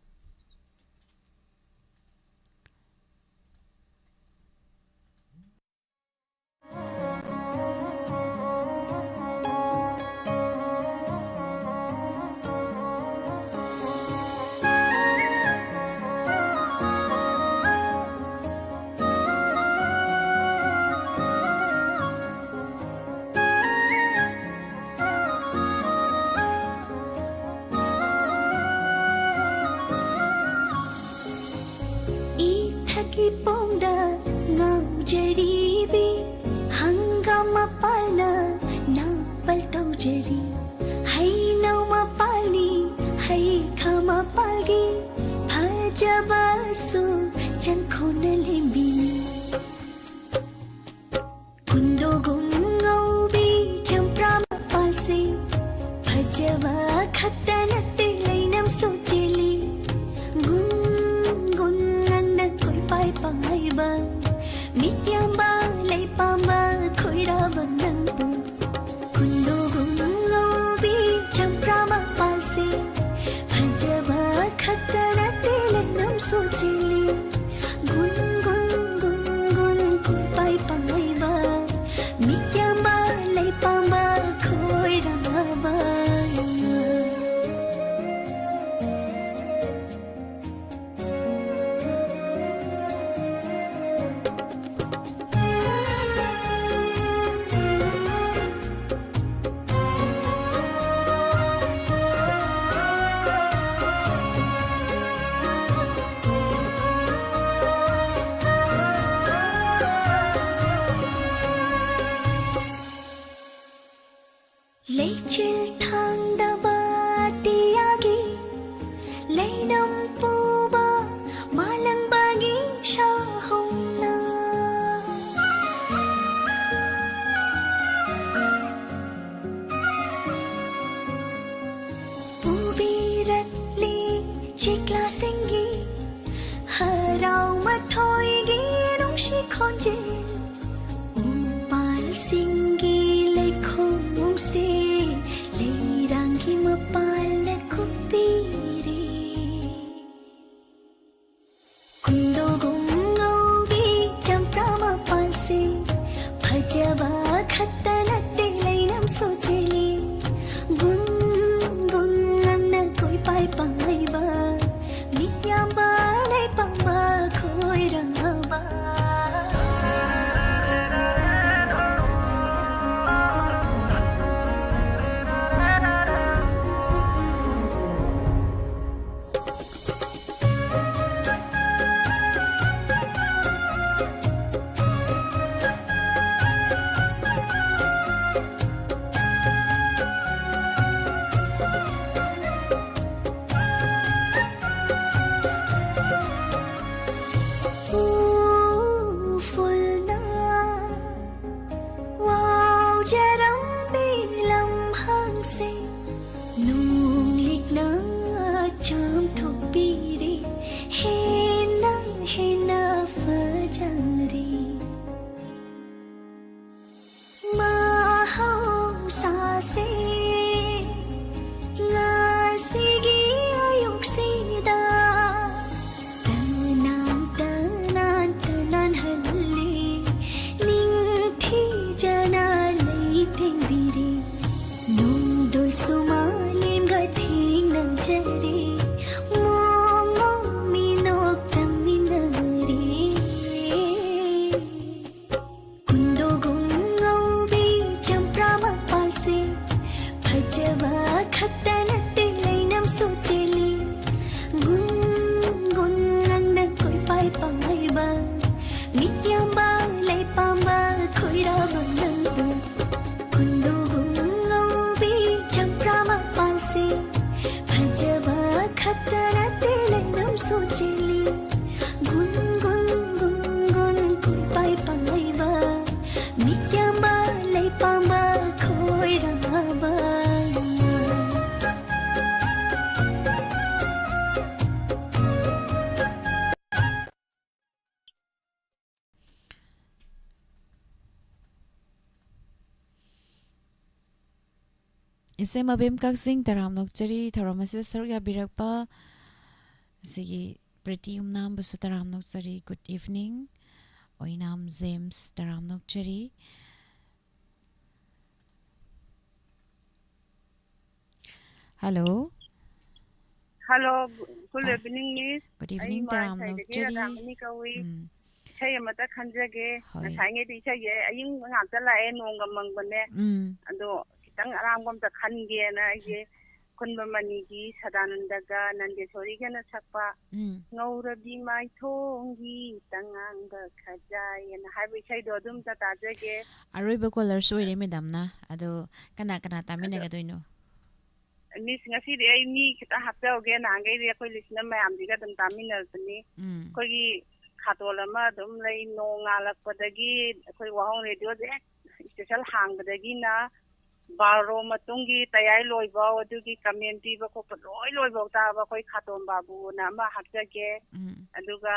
ꯏꯊꯛꯀꯤ ꯄꯣꯡꯗ ꯉꯥꯎꯖꯔꯤꯕꯤ ꯍꯪꯒꯥꯝ ꯃꯄꯥꯜꯅ ꯅꯥꯄꯜ ꯇꯧꯖꯔꯤ꯫ ꯍꯩꯅꯧ ꯃꯄꯥꯜꯅꯤ ꯍꯩꯈꯥ ꯃꯄꯥꯜꯒꯤ ꯐꯖꯕꯁꯨ ꯆꯪꯈꯣꯟꯅ ꯂꯦꯝꯕꯤꯅꯤ꯫ ꯀꯨꯟꯗꯣꯒꯨꯝ ꯉꯧꯕꯤ ꯆꯝꯄ꯭ꯔꯥ ꯃꯄꯥꯜꯁꯦ ꯐꯖꯕ ꯈꯛꯇ ꯅꯠꯇꯦ, ꯂꯩꯅꯝꯁꯨ ꯆꯦꯜꯂꯤ꯫ ꯒꯨꯟ ꯒꯨꯟ ꯉꯪꯅ ꯀꯣꯏꯄꯥꯏ ꯄꯥꯏꯕ ꯃꯤꯠ ꯌꯥꯝꯕ ꯂꯩꯄꯥꯝꯕ ꯈꯣꯏꯔꯥꯕ ꯅꯪꯕꯨ꯫ ꯀꯨꯟꯗꯣꯒꯨꯝ ꯉꯧꯕꯤ ꯆꯝꯄ꯭ꯔꯥ ꯃꯄꯥꯜꯁꯦ ꯍꯔꯥꯎ ꯃꯊꯣꯏꯒꯤ ꯅꯨꯡꯁꯤ ꯈꯣꯟꯖꯦꯜ, ꯎꯄꯥꯜꯁꯤꯡꯒꯤ ꯂꯩꯈꯣꯡꯁꯦ, ꯂꯩꯔꯥꯡꯒꯤ ꯃꯄꯥꯜꯅ ꯀꯨꯞꯄꯤꯔꯦ꯫ ꯀꯨꯟꯗꯣꯒꯨꯝ ꯉꯧꯕꯤ ꯆꯝꯄ꯭ꯔꯥ ꯃꯄꯥꯟꯁꯦ, ꯐꯖꯕ ꯈꯛꯇ ꯅꯠꯇꯦ, ꯂꯩꯅꯝꯁꯨ ꯆꯦꯜꯂꯤ꯫ ꯒꯨꯟ ꯒꯨꯟ ꯉꯪꯅ ꯀꯣꯏꯄꯥꯏ ꯄꯥꯏꯕ, ꯃꯤꯠ ꯌꯥꯝꯕ ꯂꯩꯄꯥꯝꯕ ꯈꯣꯏꯔꯝꯕ꯫ ꯎꯐꯨꯜꯅ ꯋꯥꯎꯖꯔꯝꯕꯤ ꯂꯝꯍꯥꯡꯁꯦ, ꯅꯣꯡ ꯂꯤꯛꯅ ꯆꯥꯝꯊꯣꯛꯄꯤꯔꯦ, ꯍꯦꯟꯅ ꯍꯦꯟꯅ ꯐꯖꯔꯦ꯫ ꯃꯍꯧꯁꯥꯁꯦ ꯉꯁꯤꯒꯤ ꯑꯌꯨꯛꯁꯤꯗ ꯇꯅꯥꯟ ꯇꯅꯥꯟ ꯇꯅꯥꯟꯍꯜꯂꯤ, ꯅꯤꯡꯊꯤꯖꯅ ꯂꯩꯇꯦꯡꯕꯤꯔꯤ꯫ ꯅꯣꯡꯗꯣꯜꯁꯨ ꯃꯥꯂꯦꯝꯒ ꯊꯦꯡꯅꯖꯔꯦ, ꯃꯣꯃꯣ ꯃꯤꯅꯣꯛ ꯇꯝꯃꯤꯟꯅꯔꯦ꯫ ꯀꯨꯟꯗꯣꯒꯨꯝ ꯉꯧꯕꯤ ꯆꯝꯄ꯭ꯔꯥ ꯃꯄꯥꯟꯁꯦ, ꯐꯖꯕ ꯈꯛꯇ ꯅꯠꯇꯦ, ꯂꯩꯅꯝꯁꯨ ꯆꯦꯜꯂꯤ꯫ ꯒꯨꯟ ꯒꯨꯟ ꯉꯪꯅ ꯀꯣꯏꯄꯥꯏ ꯄꯥꯏꯕ, ꯃꯤꯠ ꯌꯥꯝꯕ ꯂꯩꯄꯥꯝꯕ ꯈꯣꯏꯔꯥꯕ ꯅꯪꯕꯨ꯫ ꯀꯨꯟꯗꯣꯒꯨꯝ ꯉꯧꯕꯤ ꯆꯝꯄ꯭ꯔꯥ ꯃꯄꯥꯟꯁꯦ, ꯐꯖꯕ ꯈꯛꯇ ꯅꯠꯇꯦ, ꯂꯩꯅꯝꯁꯨ ꯆꯦꯜꯂꯤ꯫ ꯒꯨꯟ ꯒꯨꯟ ꯒꯨꯟ ꯒꯨꯟ ꯀꯣꯏꯄꯥꯏ ꯄꯥꯏꯕ, ꯃꯤꯠ ꯌꯥꯝꯕ ꯂꯩꯄꯥꯝꯕ ꯈꯣꯏꯔꯥꯕ꯫ ꯏꯆꯦ ꯃꯕꯦꯝ ꯀꯛꯆꯤꯡ, ꯇꯔꯥꯝꯅ ꯑꯣꯛꯆꯔꯤ꯫ ꯊꯧꯔꯝ ꯑꯁꯤꯗ ꯁꯔꯨꯛ ꯌꯥꯕꯤꯔꯛꯄ ꯑꯁꯤꯒꯤ ꯄ꯭ꯔꯤꯇꯤ ꯍꯨꯝꯅꯥꯝꯕꯁꯨ ꯇꯔꯥꯝꯅ ꯑꯣꯛꯆꯔꯤ꯫ Good evening꯫ ꯑꯣꯏꯅꯥꯝ ꯖꯦꯝꯁ, ꯇꯔꯥꯝꯅ ꯑꯣꯛꯆꯔꯤ꯫ ꯍꯜꯂꯣ꯫ ꯍꯜꯂꯣ꯫ Good ꯇꯥ- evening, Miss꯫ Good ꯑꯩ evening, ꯇꯔꯥꯝꯅ ꯃꯥꯏꯊꯩꯗꯒꯤ ꯑꯣꯛꯆꯔꯤ꯫ ꯔꯥꯙꯥꯃꯅꯤ ꯀꯧꯏ꯫ ꯎꯝ, ꯏꯁꯩ ꯑꯃꯇ ꯈꯟꯖꯒꯦ꯫ ꯍꯣꯏ꯫ ꯉꯁꯥꯏꯉꯩꯗꯤ ꯏꯁꯩꯁꯦ ꯑꯌꯤꯡꯕ ꯉꯥꯛꯇ ꯂꯥꯛꯑꯦ, ꯅꯣꯡꯒ ꯃꯪꯕꯅꯦ꯫ ꯎꯝ, ꯑꯗꯣ ꯈꯤꯇꯪ ꯑꯔꯥꯡꯕ ꯑꯝꯇ ꯈꯟꯒꯦꯅ ꯑꯩꯁꯦ ꯈꯨꯟꯕ ꯃꯅꯤꯒꯤ ꯁꯗꯥꯅꯟꯗꯒ ꯅꯟꯗꯦꯁꯣꯔꯤꯒꯅ ꯁꯛꯄ ꯎꯝ꯫ ꯉꯧꯔꯕꯤ ꯃꯥꯏꯊꯣꯡꯒꯤ ꯇꯉꯥꯡꯕ ꯈꯖꯥꯏ ꯑꯅ ꯍꯥꯏꯕ ꯏꯁꯩꯗꯣ ꯑꯗꯨꯝꯇ ꯇꯥꯖꯒꯦ꯫ ꯑꯔꯣꯏꯕ ꯀꯣꯂꯔꯁꯨ ꯑꯣꯏꯔꯦ ꯃꯦꯗꯥꯝꯅ꯫ ꯑꯗꯣ ꯀꯅꯥ ꯀꯅꯥ ꯇꯥꯃꯤꯟꯅꯒꯗꯣꯏꯅꯣ? ꯃꯤꯁ, ꯉꯁꯤꯗꯤ ꯑꯩ ꯃꯤ ꯈꯤꯇꯪ ꯍꯥꯞꯆꯍꯧꯒꯦ꯫ ꯅꯍꯥꯟꯈꯩꯗꯤ ꯑꯩꯈꯣꯏ ꯂꯤꯁꯅ ꯃꯌꯥꯝꯁꯤꯒ ꯑꯗꯨꯝ ꯇꯥꯃꯤꯟꯅꯔꯛꯄꯅꯤ꯫ ꯎꯝ, ꯑꯩꯈꯣꯏꯒꯤ ꯈꯥꯇꯣꯜ ꯑꯃ ꯑꯗꯨꯝ ꯂꯩ꯫ ꯅꯣꯡ ꯉꯥꯜꯂꯛꯄꯗꯒꯤ ꯑꯩꯈꯣꯏ ꯋꯥꯍꯣꯡ ꯔꯦꯗꯤꯑꯣꯁꯦ ꯍꯦꯛ ꯏꯁꯇꯦꯁꯟ ꯍꯥꯡꯕꯗꯒꯤꯅ ꯕꯥꯔꯣ ꯃꯇꯨꯡꯒꯤ ꯇꯌꯥꯏ ꯂꯣꯏꯐꯥꯎ, ꯑꯗꯨꯒꯤ ꯀꯃꯦꯟ ꯄꯤꯕ ꯈꯣꯠꯄ ꯂꯣꯏ ꯂꯣꯏꯐꯥꯎ ꯇꯥꯕ ꯑꯩꯈꯣꯏ ꯈꯥꯇꯣꯟ ꯕꯥꯕꯨꯅ ꯑꯃ ꯍꯥꯞꯆꯒꯦ꯫ ꯎꯝ, ꯑꯗꯨꯒ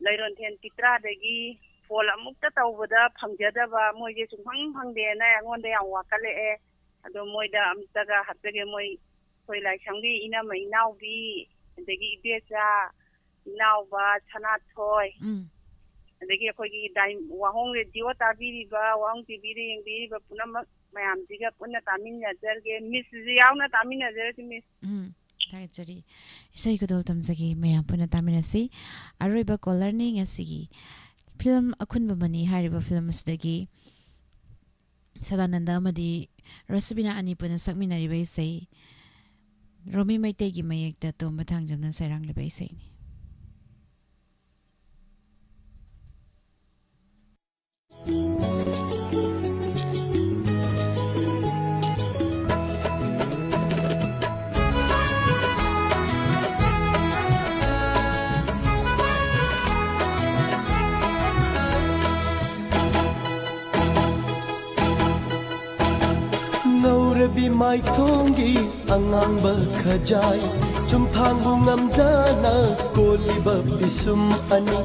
ꯂꯩꯔꯣꯟꯊꯦꯟ ꯄꯤꯇ꯭ꯔꯥꯗꯒꯤ ꯐꯣꯟ ꯑꯃꯨꯛꯇ ꯇꯧꯕꯗ ꯐꯪꯖꯗꯕ, ꯃꯣꯏꯁꯦ ꯁꯨꯡꯐꯪ ꯐꯪꯗꯦꯅ ꯑꯩꯉꯣꯟꯗ ꯌꯥꯝ ꯋꯥꯀꯠꯂꯛꯑꯦ꯫ ꯑꯗꯣ ꯃꯣꯏꯗ ꯑꯝꯇꯒ ꯍꯥꯞꯆꯒꯦ꯫ ꯃꯣꯏ ꯑꯩꯈꯣꯏ ꯂꯥꯏꯁ꯭ꯔꯝꯒꯤ ꯏꯅꯝꯃ ꯏꯅꯥꯎꯕꯤ, ꯑꯗꯒꯤ ꯏꯕꯦꯆꯥ, ꯏꯅꯥꯎꯕ, ꯁꯅꯥꯊꯣꯏ, ꯎꯝ꯫ ꯑꯗꯒꯤ ꯑꯩꯈꯣꯏꯒꯤ ꯗꯥꯏ-, ꯋꯥꯍꯣꯡ ꯔꯦꯗꯤꯑꯣ ꯇꯥꯕꯤꯔꯤꯕ, ꯋꯥꯍꯣꯡ ꯇꯤꯚꯤꯗ ꯌꯦꯡꯕꯤꯔꯤꯕ ꯄꯨꯝꯅꯃꯛ ꯃꯌꯥꯝꯁꯤꯒ ꯄꯨꯟꯅ ꯇꯥꯃꯤꯟꯅꯖꯔꯒꯦ꯫ ꯃꯤꯁꯁꯤꯁꯨ ꯌꯥꯎꯅ ꯇꯥꯃꯤꯟꯅꯖꯔꯒꯦ, ꯃꯤꯁ꯫ ꯎꯝ, ꯊꯥꯒꯠꯆꯔꯤ꯫ ꯏꯁꯩ ꯈꯨꯗꯣꯜ ꯇꯝꯖꯒꯦ, ꯃꯌꯥꯝ ꯄꯨꯟꯅ ꯇꯥꯃꯤꯟꯅꯁꯤ꯫ ꯑꯔꯣꯏꯕ ꯀꯣꯂꯔꯅꯤ ꯉꯁꯤꯒꯤ ꯐꯤꯂꯝ ꯑꯈꯨꯟꯕ ꯃꯅꯤ ꯍꯥꯏꯔꯤꯕ ꯐꯤꯂꯝ ꯑꯁꯤꯗꯒꯤ ꯁꯗꯥꯅꯟꯗ ꯑꯃꯗꯤ ꯔꯣꯁꯕꯤꯅꯥ ꯑꯅꯤ ꯄꯨꯟꯅ ꯁꯛꯃꯤꯟꯅꯔꯤꯕ ꯏꯁꯩ, ꯔꯣꯃꯤ ꯃꯩꯇꯩꯒꯤ ꯃꯌꯦꯛꯇ ꯇꯣꯝꯕ ꯊꯥꯡꯖꯝꯅ ꯁꯩꯔꯥꯡꯂꯤꯕ ꯏꯁꯩꯅꯤ꯫ ꯉꯧꯔꯕꯤ ꯃꯥꯏꯊꯣꯡꯒꯤ ꯑꯉꯥꯡꯕ ꯈꯖꯥꯏ, ꯆꯨꯝꯊꯥꯡꯕꯨ ꯉꯝꯖꯅ ꯀꯣꯜꯂꯤꯕ ꯄꯤꯁꯨꯝ ꯑꯅꯤ,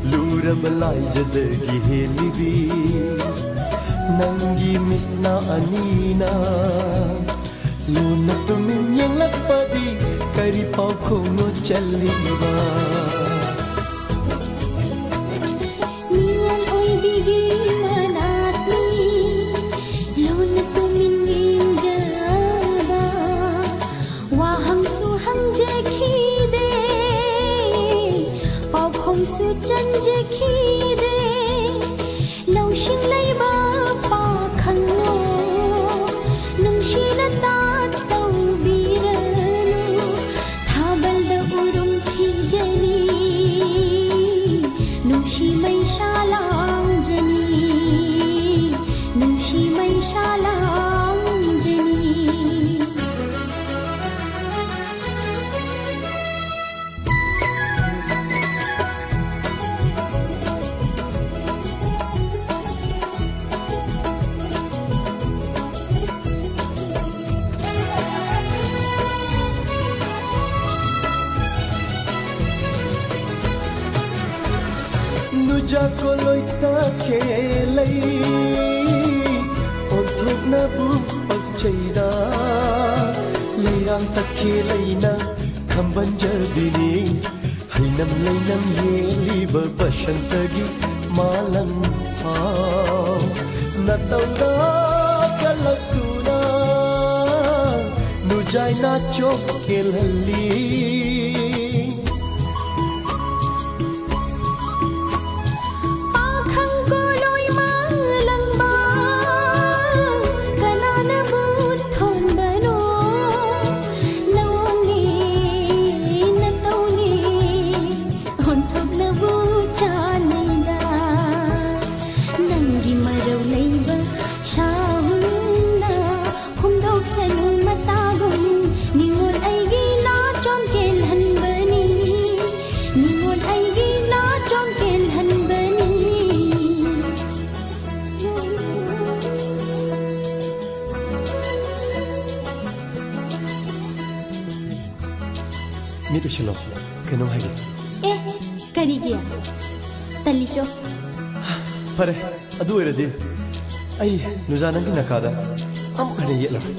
ꯂꯨꯔꯕ ꯂꯥꯏꯖꯗꯒꯤ ꯍꯦꯜꯂꯤꯕꯤ ꯅꯪꯒꯤ ꯃꯤꯠꯅꯥ ꯑꯅꯤꯅ꯫ ꯂꯨꯅ ꯇꯨꯃꯤꯟ ꯌꯦꯡꯂꯛꯄꯗꯤ ꯀꯔꯤ ꯄꯥꯎꯈꯣꯡꯅꯣ ꯆꯜꯂꯤꯕ? ꯃꯤꯉꯣꯟ ꯑꯣꯏꯕꯤꯒꯤ ꯃꯅꯥꯠꯅꯤ ꯂꯨꯅ ꯇꯨꯃꯤꯟ ꯌꯦꯡꯖꯕ꯫ ꯋꯥꯍꯪꯁꯨ ꯍꯪꯖꯈꯤꯗꯦ, ꯄꯥꯎꯈꯣꯡꯁꯨ ꯆꯟꯖꯈꯤꯗꯦ꯫ ꯂꯧꯁꯤꯡ ꯂꯩꯕ ꯄꯥꯈꯪꯉꯣ, ꯅꯨꯡꯁꯤꯅ ꯇꯥꯛ ꯇꯧꯕꯤꯔꯅꯨ, ꯊꯥꯕꯜꯗ ꯎꯔꯨꯝ ꯊꯤꯖꯅꯤ, ꯅꯨꯡꯁꯤ ꯃꯩꯁꯥ ꯂꯥꯡꯖꯅꯤ, ꯅꯨꯡꯁꯤ ꯃꯩꯁꯥ ꯂꯥꯡꯖꯅꯤ꯫ ꯅꯨꯖꯥ ꯀꯣꯂꯣꯏ ꯇꯥꯈꯦ ꯂꯩ, ꯑꯣꯟꯊꯣꯛꯅꯕꯨ ꯄꯛꯆꯩꯗ꯫ ꯂꯩꯔꯥꯡ ꯇꯛꯈꯦ ꯂꯩꯅ ꯈꯝꯕꯟꯖꯕꯤꯅꯤ, ꯍꯩꯅꯝ ꯂꯩꯅꯝ ꯌꯦꯜꯂꯤꯕ ꯕꯁꯟꯇꯒꯤ ꯃꯥꯂꯪ ꯐꯥꯎ ꯅꯇꯧꯗ ꯀꯜꯂꯛꯇꯨꯅ ꯅꯨꯖꯥꯏ ꯅꯥꯆꯣꯛ ꯀꯦꯜꯍꯜꯂꯤ꯫ ꯄꯥꯈꯪ ꯀꯣꯂꯣꯏ ꯃꯥꯂꯪꯕ ꯀꯅꯥꯅꯕꯨ ꯊꯣꯟꯕꯅꯣ? ꯅꯧꯅꯤ ꯅꯇꯧꯅꯤ ꯑꯣꯟꯊꯣꯛꯅꯕꯨ ꯆꯥꯅꯩꯗ꯫ ꯅꯪꯒꯤ ꯃꯔꯧ ꯂꯩꯕ ꯁꯥꯍꯨꯝꯅ ꯍꯨꯝꯗꯣꯛꯁꯅꯨ ꯃꯇꯥꯒꯨꯝ, ꯅꯤꯉꯣꯜ ꯑꯩꯒꯤ ꯅꯥꯆꯣꯝ ꯀꯦꯜꯍꯟꯕꯅꯤ, ꯅꯤꯉꯣꯜ ꯑꯩꯒꯤ ꯅꯥꯆꯣꯝ ꯀꯦꯜꯍꯟꯕꯅꯤ꯫ ꯃꯤꯠ ꯎꯏꯁꯤꯜꯂꯣ, ꯀꯩꯅꯣꯝ ꯍꯥꯏꯒꯦ꯫ ꯑꯦ, ꯀꯔꯤꯒꯤ? ꯇꯜꯂꯤꯆꯣ꯫ ꯐꯔꯦ, ꯑꯗꯨ ꯑꯣꯏꯔꯗꯤ ꯑꯩ ꯅꯨꯖꯥ ꯅꯪꯒꯤ ꯅꯀꯥꯗ ꯑꯃꯨꯛ ꯍꯟꯅ ꯌꯦꯠꯂꯔꯣꯏ꯫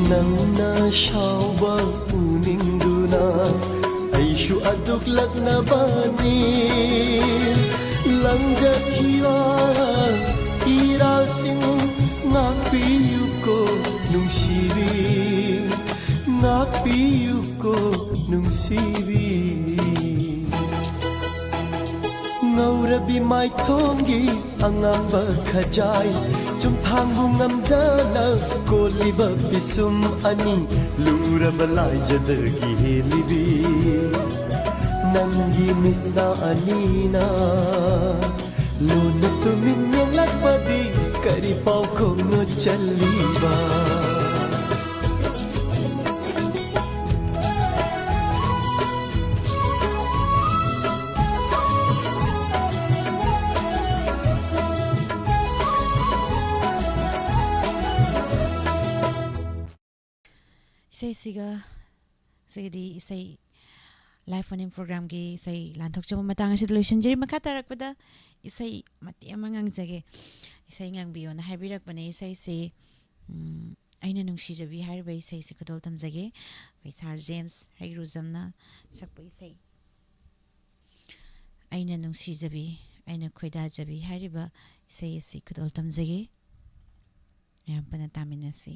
ꯅꯪꯅ ꯁꯥꯎꯕ ꯎꯅꯤꯡꯗꯨꯅ ꯑꯩꯁꯨ ꯑꯗꯨꯛ ꯂꯛꯅꯕꯅꯤ꯫ ꯂꯪꯖꯈꯤꯕ ꯏꯔꯥꯜꯁꯤꯡ ꯉꯥꯛꯄꯤꯌꯨꯀꯣ ꯅꯨꯡꯁꯤꯕꯤ, ꯉꯥꯛꯄꯤꯌꯨꯀꯣ ꯅꯨꯡꯁꯤꯕꯤ꯫ ꯉꯧꯔꯕꯤ ꯃꯥꯏꯊꯣꯡꯒꯤ ꯑꯉꯥꯡꯕ ꯈꯖꯥꯏ, ꯆꯨꯝꯊꯥꯡꯕꯨ ꯉꯝꯖꯅ ꯀꯣꯜꯂꯤꯕ ꯄꯤꯁꯨꯝ ꯑꯅꯤ, ꯂꯨꯔꯕ ꯂꯥꯏꯖꯗꯒꯤ ꯍꯦꯜꯂꯤꯕꯤ ꯅꯪꯒꯤ ꯃꯤꯠꯅ ꯑꯅꯤꯅ ꯂꯣꯟꯅ ꯇꯨꯃꯤꯟ ꯌꯦꯡꯂꯛꯄꯗꯤ ꯀꯔꯤ ꯄꯥꯎꯈꯣꯡꯅꯣ ꯆꯜꯂꯤꯕ? ꯏꯁꯩꯁꯤꯒ ꯁꯤꯒꯤꯗꯤ ꯏꯁꯩ live phone-in program-ꯒꯤ ꯏꯁꯩ ꯂꯥꯟꯊꯣꯛꯆꯕ ꯃꯇꯥꯡ ꯑꯁꯤꯗ ꯂꯣꯏꯁꯤꯟꯖꯔꯤ꯫ ꯃꯈꯥ ꯇꯥꯔꯛꯄꯗ ꯏꯁꯩ ꯃꯇꯦꯛ ꯑꯃ ꯉꯪꯖꯒꯦ꯫ ꯏꯁꯩ ꯉꯪꯕꯤꯌꯣꯅ ꯍꯥꯏꯕꯤꯔꯛꯄꯅꯦ꯫ ꯏꯁꯩꯁꯤ, ꯎꯝ, ꯑꯩꯅ ꯅꯨꯡꯁꯤꯖꯕꯤ ꯍꯥꯏꯔꯤꯕ ꯏꯁꯩꯁꯤ ꯈꯨꯗꯣꯜ ꯇꯝꯖꯒꯦ꯫ ꯑꯩꯈꯣꯏ ꯁꯥꯔ ꯖꯦꯝꯁ ꯍꯩꯒ꯭ꯔꯨꯖꯝꯅ ꯁꯛꯄ ꯏꯁꯩ ꯑꯩꯅ ꯅꯨꯡꯁꯤꯖꯕꯤ, ꯑꯩꯅ ꯈꯣꯏꯗꯥꯖꯕꯤ ꯍꯥꯏꯔꯤꯕ ꯏꯁꯩ ꯑꯁꯤ ꯈꯨꯗꯣꯜ ꯇꯝꯖꯒꯦ꯫ ꯃꯌꯥꯝ ꯄꯨꯟꯅ ꯇꯥꯃꯤꯟꯅꯁꯤ꯫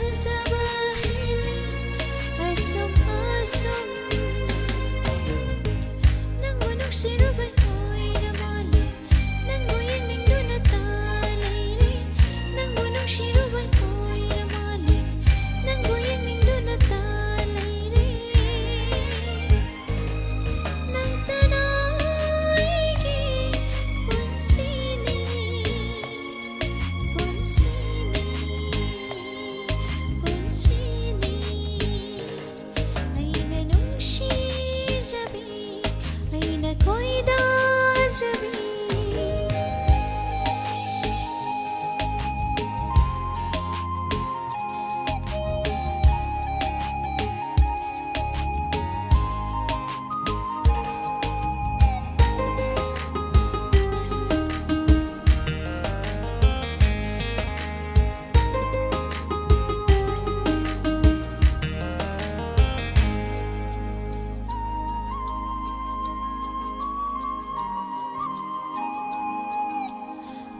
ꯐꯖꯕ ꯍꯦꯜꯂꯤ ꯑꯁꯨꯝ ꯑꯁꯨꯝ꯫ ꯅꯪꯕꯨ ꯅꯨꯡꯁꯤꯔꯨꯕꯩ ꯑꯣꯏꯔ ꯃꯥꯜꯂꯦ, ꯅꯪꯕꯨ ꯌꯦꯡꯅꯤꯡꯗꯨꯅ ꯇꯥ ꯂꯩꯔꯦ꯫ ꯅꯪꯕꯨ ꯅꯨꯡꯁꯤꯔꯨꯕꯩ ꯑꯣꯏꯔ ꯃꯥꯜꯂꯦ, ꯅꯪꯕꯨ ꯌꯦꯡꯅꯤꯡꯗꯨꯅ ꯇꯥ ꯂꯩꯔꯦ꯫ ꯅꯪꯇꯅ ꯑꯩꯒꯤ ꯄꯨꯟꯁꯤꯅꯤ, ꯄꯨꯟꯁꯤꯅꯤ, ꯄꯨꯟꯁꯤꯅꯤ꯫ ꯑꯩꯅ ꯅꯨꯡꯁꯤꯖꯕꯤ, ꯑꯩꯅ ꯈꯣꯏꯗꯥꯖꯕꯤ꯫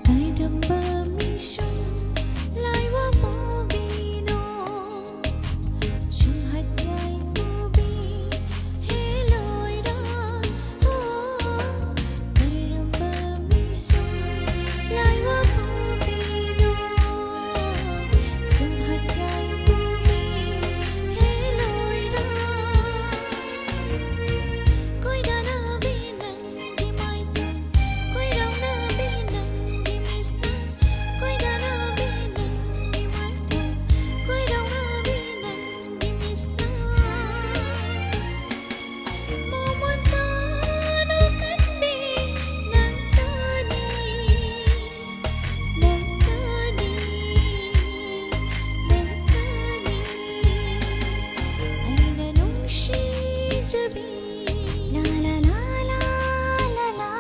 ꯀꯔꯝꯕ ꯃꯤꯁꯨꯝ ꯂꯥꯏꯋꯥ ꯄꯨꯕꯤꯅꯣ? ꯁꯨꯝꯍꯠ ꯌꯥꯏ ꯄꯨꯕꯤ ꯍꯦꯜꯂꯣꯏꯔꯥ? ꯑꯣ, ꯀꯔꯝꯕ ꯃꯤꯁꯨꯝ ꯂꯥꯏꯋꯥ ꯄꯨꯕꯤꯅꯣ? ꯁꯨꯝꯍꯠ ꯌꯥꯏ ꯄꯨꯕꯤ ꯍꯦꯜꯂꯣꯏꯔꯥ? ꯀꯣꯏꯗꯅꯕꯤ ꯅꯪꯒꯤ ꯃꯥꯏꯊꯣꯡ, ꯀꯣꯏꯔꯥꯎꯅꯕꯤ ꯅꯪꯒꯤ ꯃꯤꯁꯅ, ꯀꯣꯏꯗꯅꯕꯤ ꯅꯪꯒꯤ ꯃꯥꯏꯊꯣꯡ, ꯀꯣꯏꯔꯥꯎꯅꯕꯤ ꯅꯪꯒꯤ ꯃꯤꯁꯅ꯫ ꯃꯃꯣꯟ ꯇꯥꯅ ꯀꯟꯕꯤ ꯅꯪꯇꯅꯤ, ꯅꯪꯇꯅꯤ, ꯅꯪꯇꯅꯤ꯫ ꯑꯩꯅ ꯅꯨꯡꯁꯤꯖꯕꯤ꯫ ꯂꯥ, ꯂꯥ, ꯂꯥ, ꯂꯥ, ꯂꯥ, ꯂꯥ꯫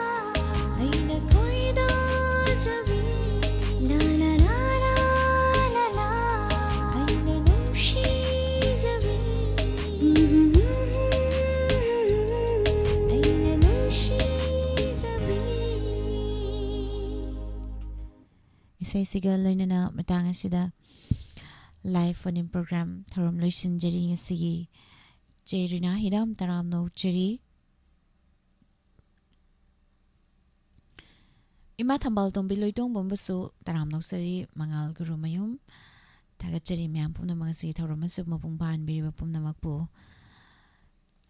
ꯑꯩꯅ ꯈꯣꯏꯗꯥꯖꯕꯤ꯫ ꯂꯥ, ꯂꯥ, ꯂꯥ, ꯂꯥ, ꯂꯥ, ꯂꯥ꯫ ꯑꯩꯅ ꯅꯨꯡꯁꯤꯖꯕꯤ꯫ ꯑꯩꯅ ꯅꯨꯡꯁꯤꯖꯕꯤ꯫ ꯏꯁꯩꯁꯤꯒ ꯂꯣꯏꯅꯅ ꯃꯇꯥꯡ ꯑꯁꯤꯗ live phone-in program ꯊꯧꯔꯝ ꯂꯣꯏꯁꯤꯟꯖꯔꯤ꯫ ꯉꯁꯤꯒꯤ ꯆꯦ ꯔꯤꯅꯥ ꯍꯤꯗꯥꯝ ꯇꯔꯥꯝꯅ ꯎꯠꯆꯔꯤ꯫ ꯏꯃꯥ ꯊꯝꯕꯥꯜ ꯇꯣꯝꯕꯤ ꯂꯣꯏꯇꯣꯡꯕꯝꯕꯨꯁꯨ ꯇꯔꯥꯝꯅ ꯎꯠꯆꯔꯤ꯫ ꯃꯉꯥꯜ ꯒꯨꯔꯨꯃꯌꯨꯝ ꯊꯥꯒꯠꯆꯔꯤ꯫ ꯃꯌꯥꯝ ꯄꯨꯝꯅꯃꯛ ꯑꯁꯤ ꯊꯧꯔꯝ ꯑꯁꯤꯕꯨ ꯃꯄꯨꯡ ꯐꯥꯍꯟꯕꯤꯔꯤꯕ ꯄꯨꯝꯅꯃꯛꯄꯨ꯫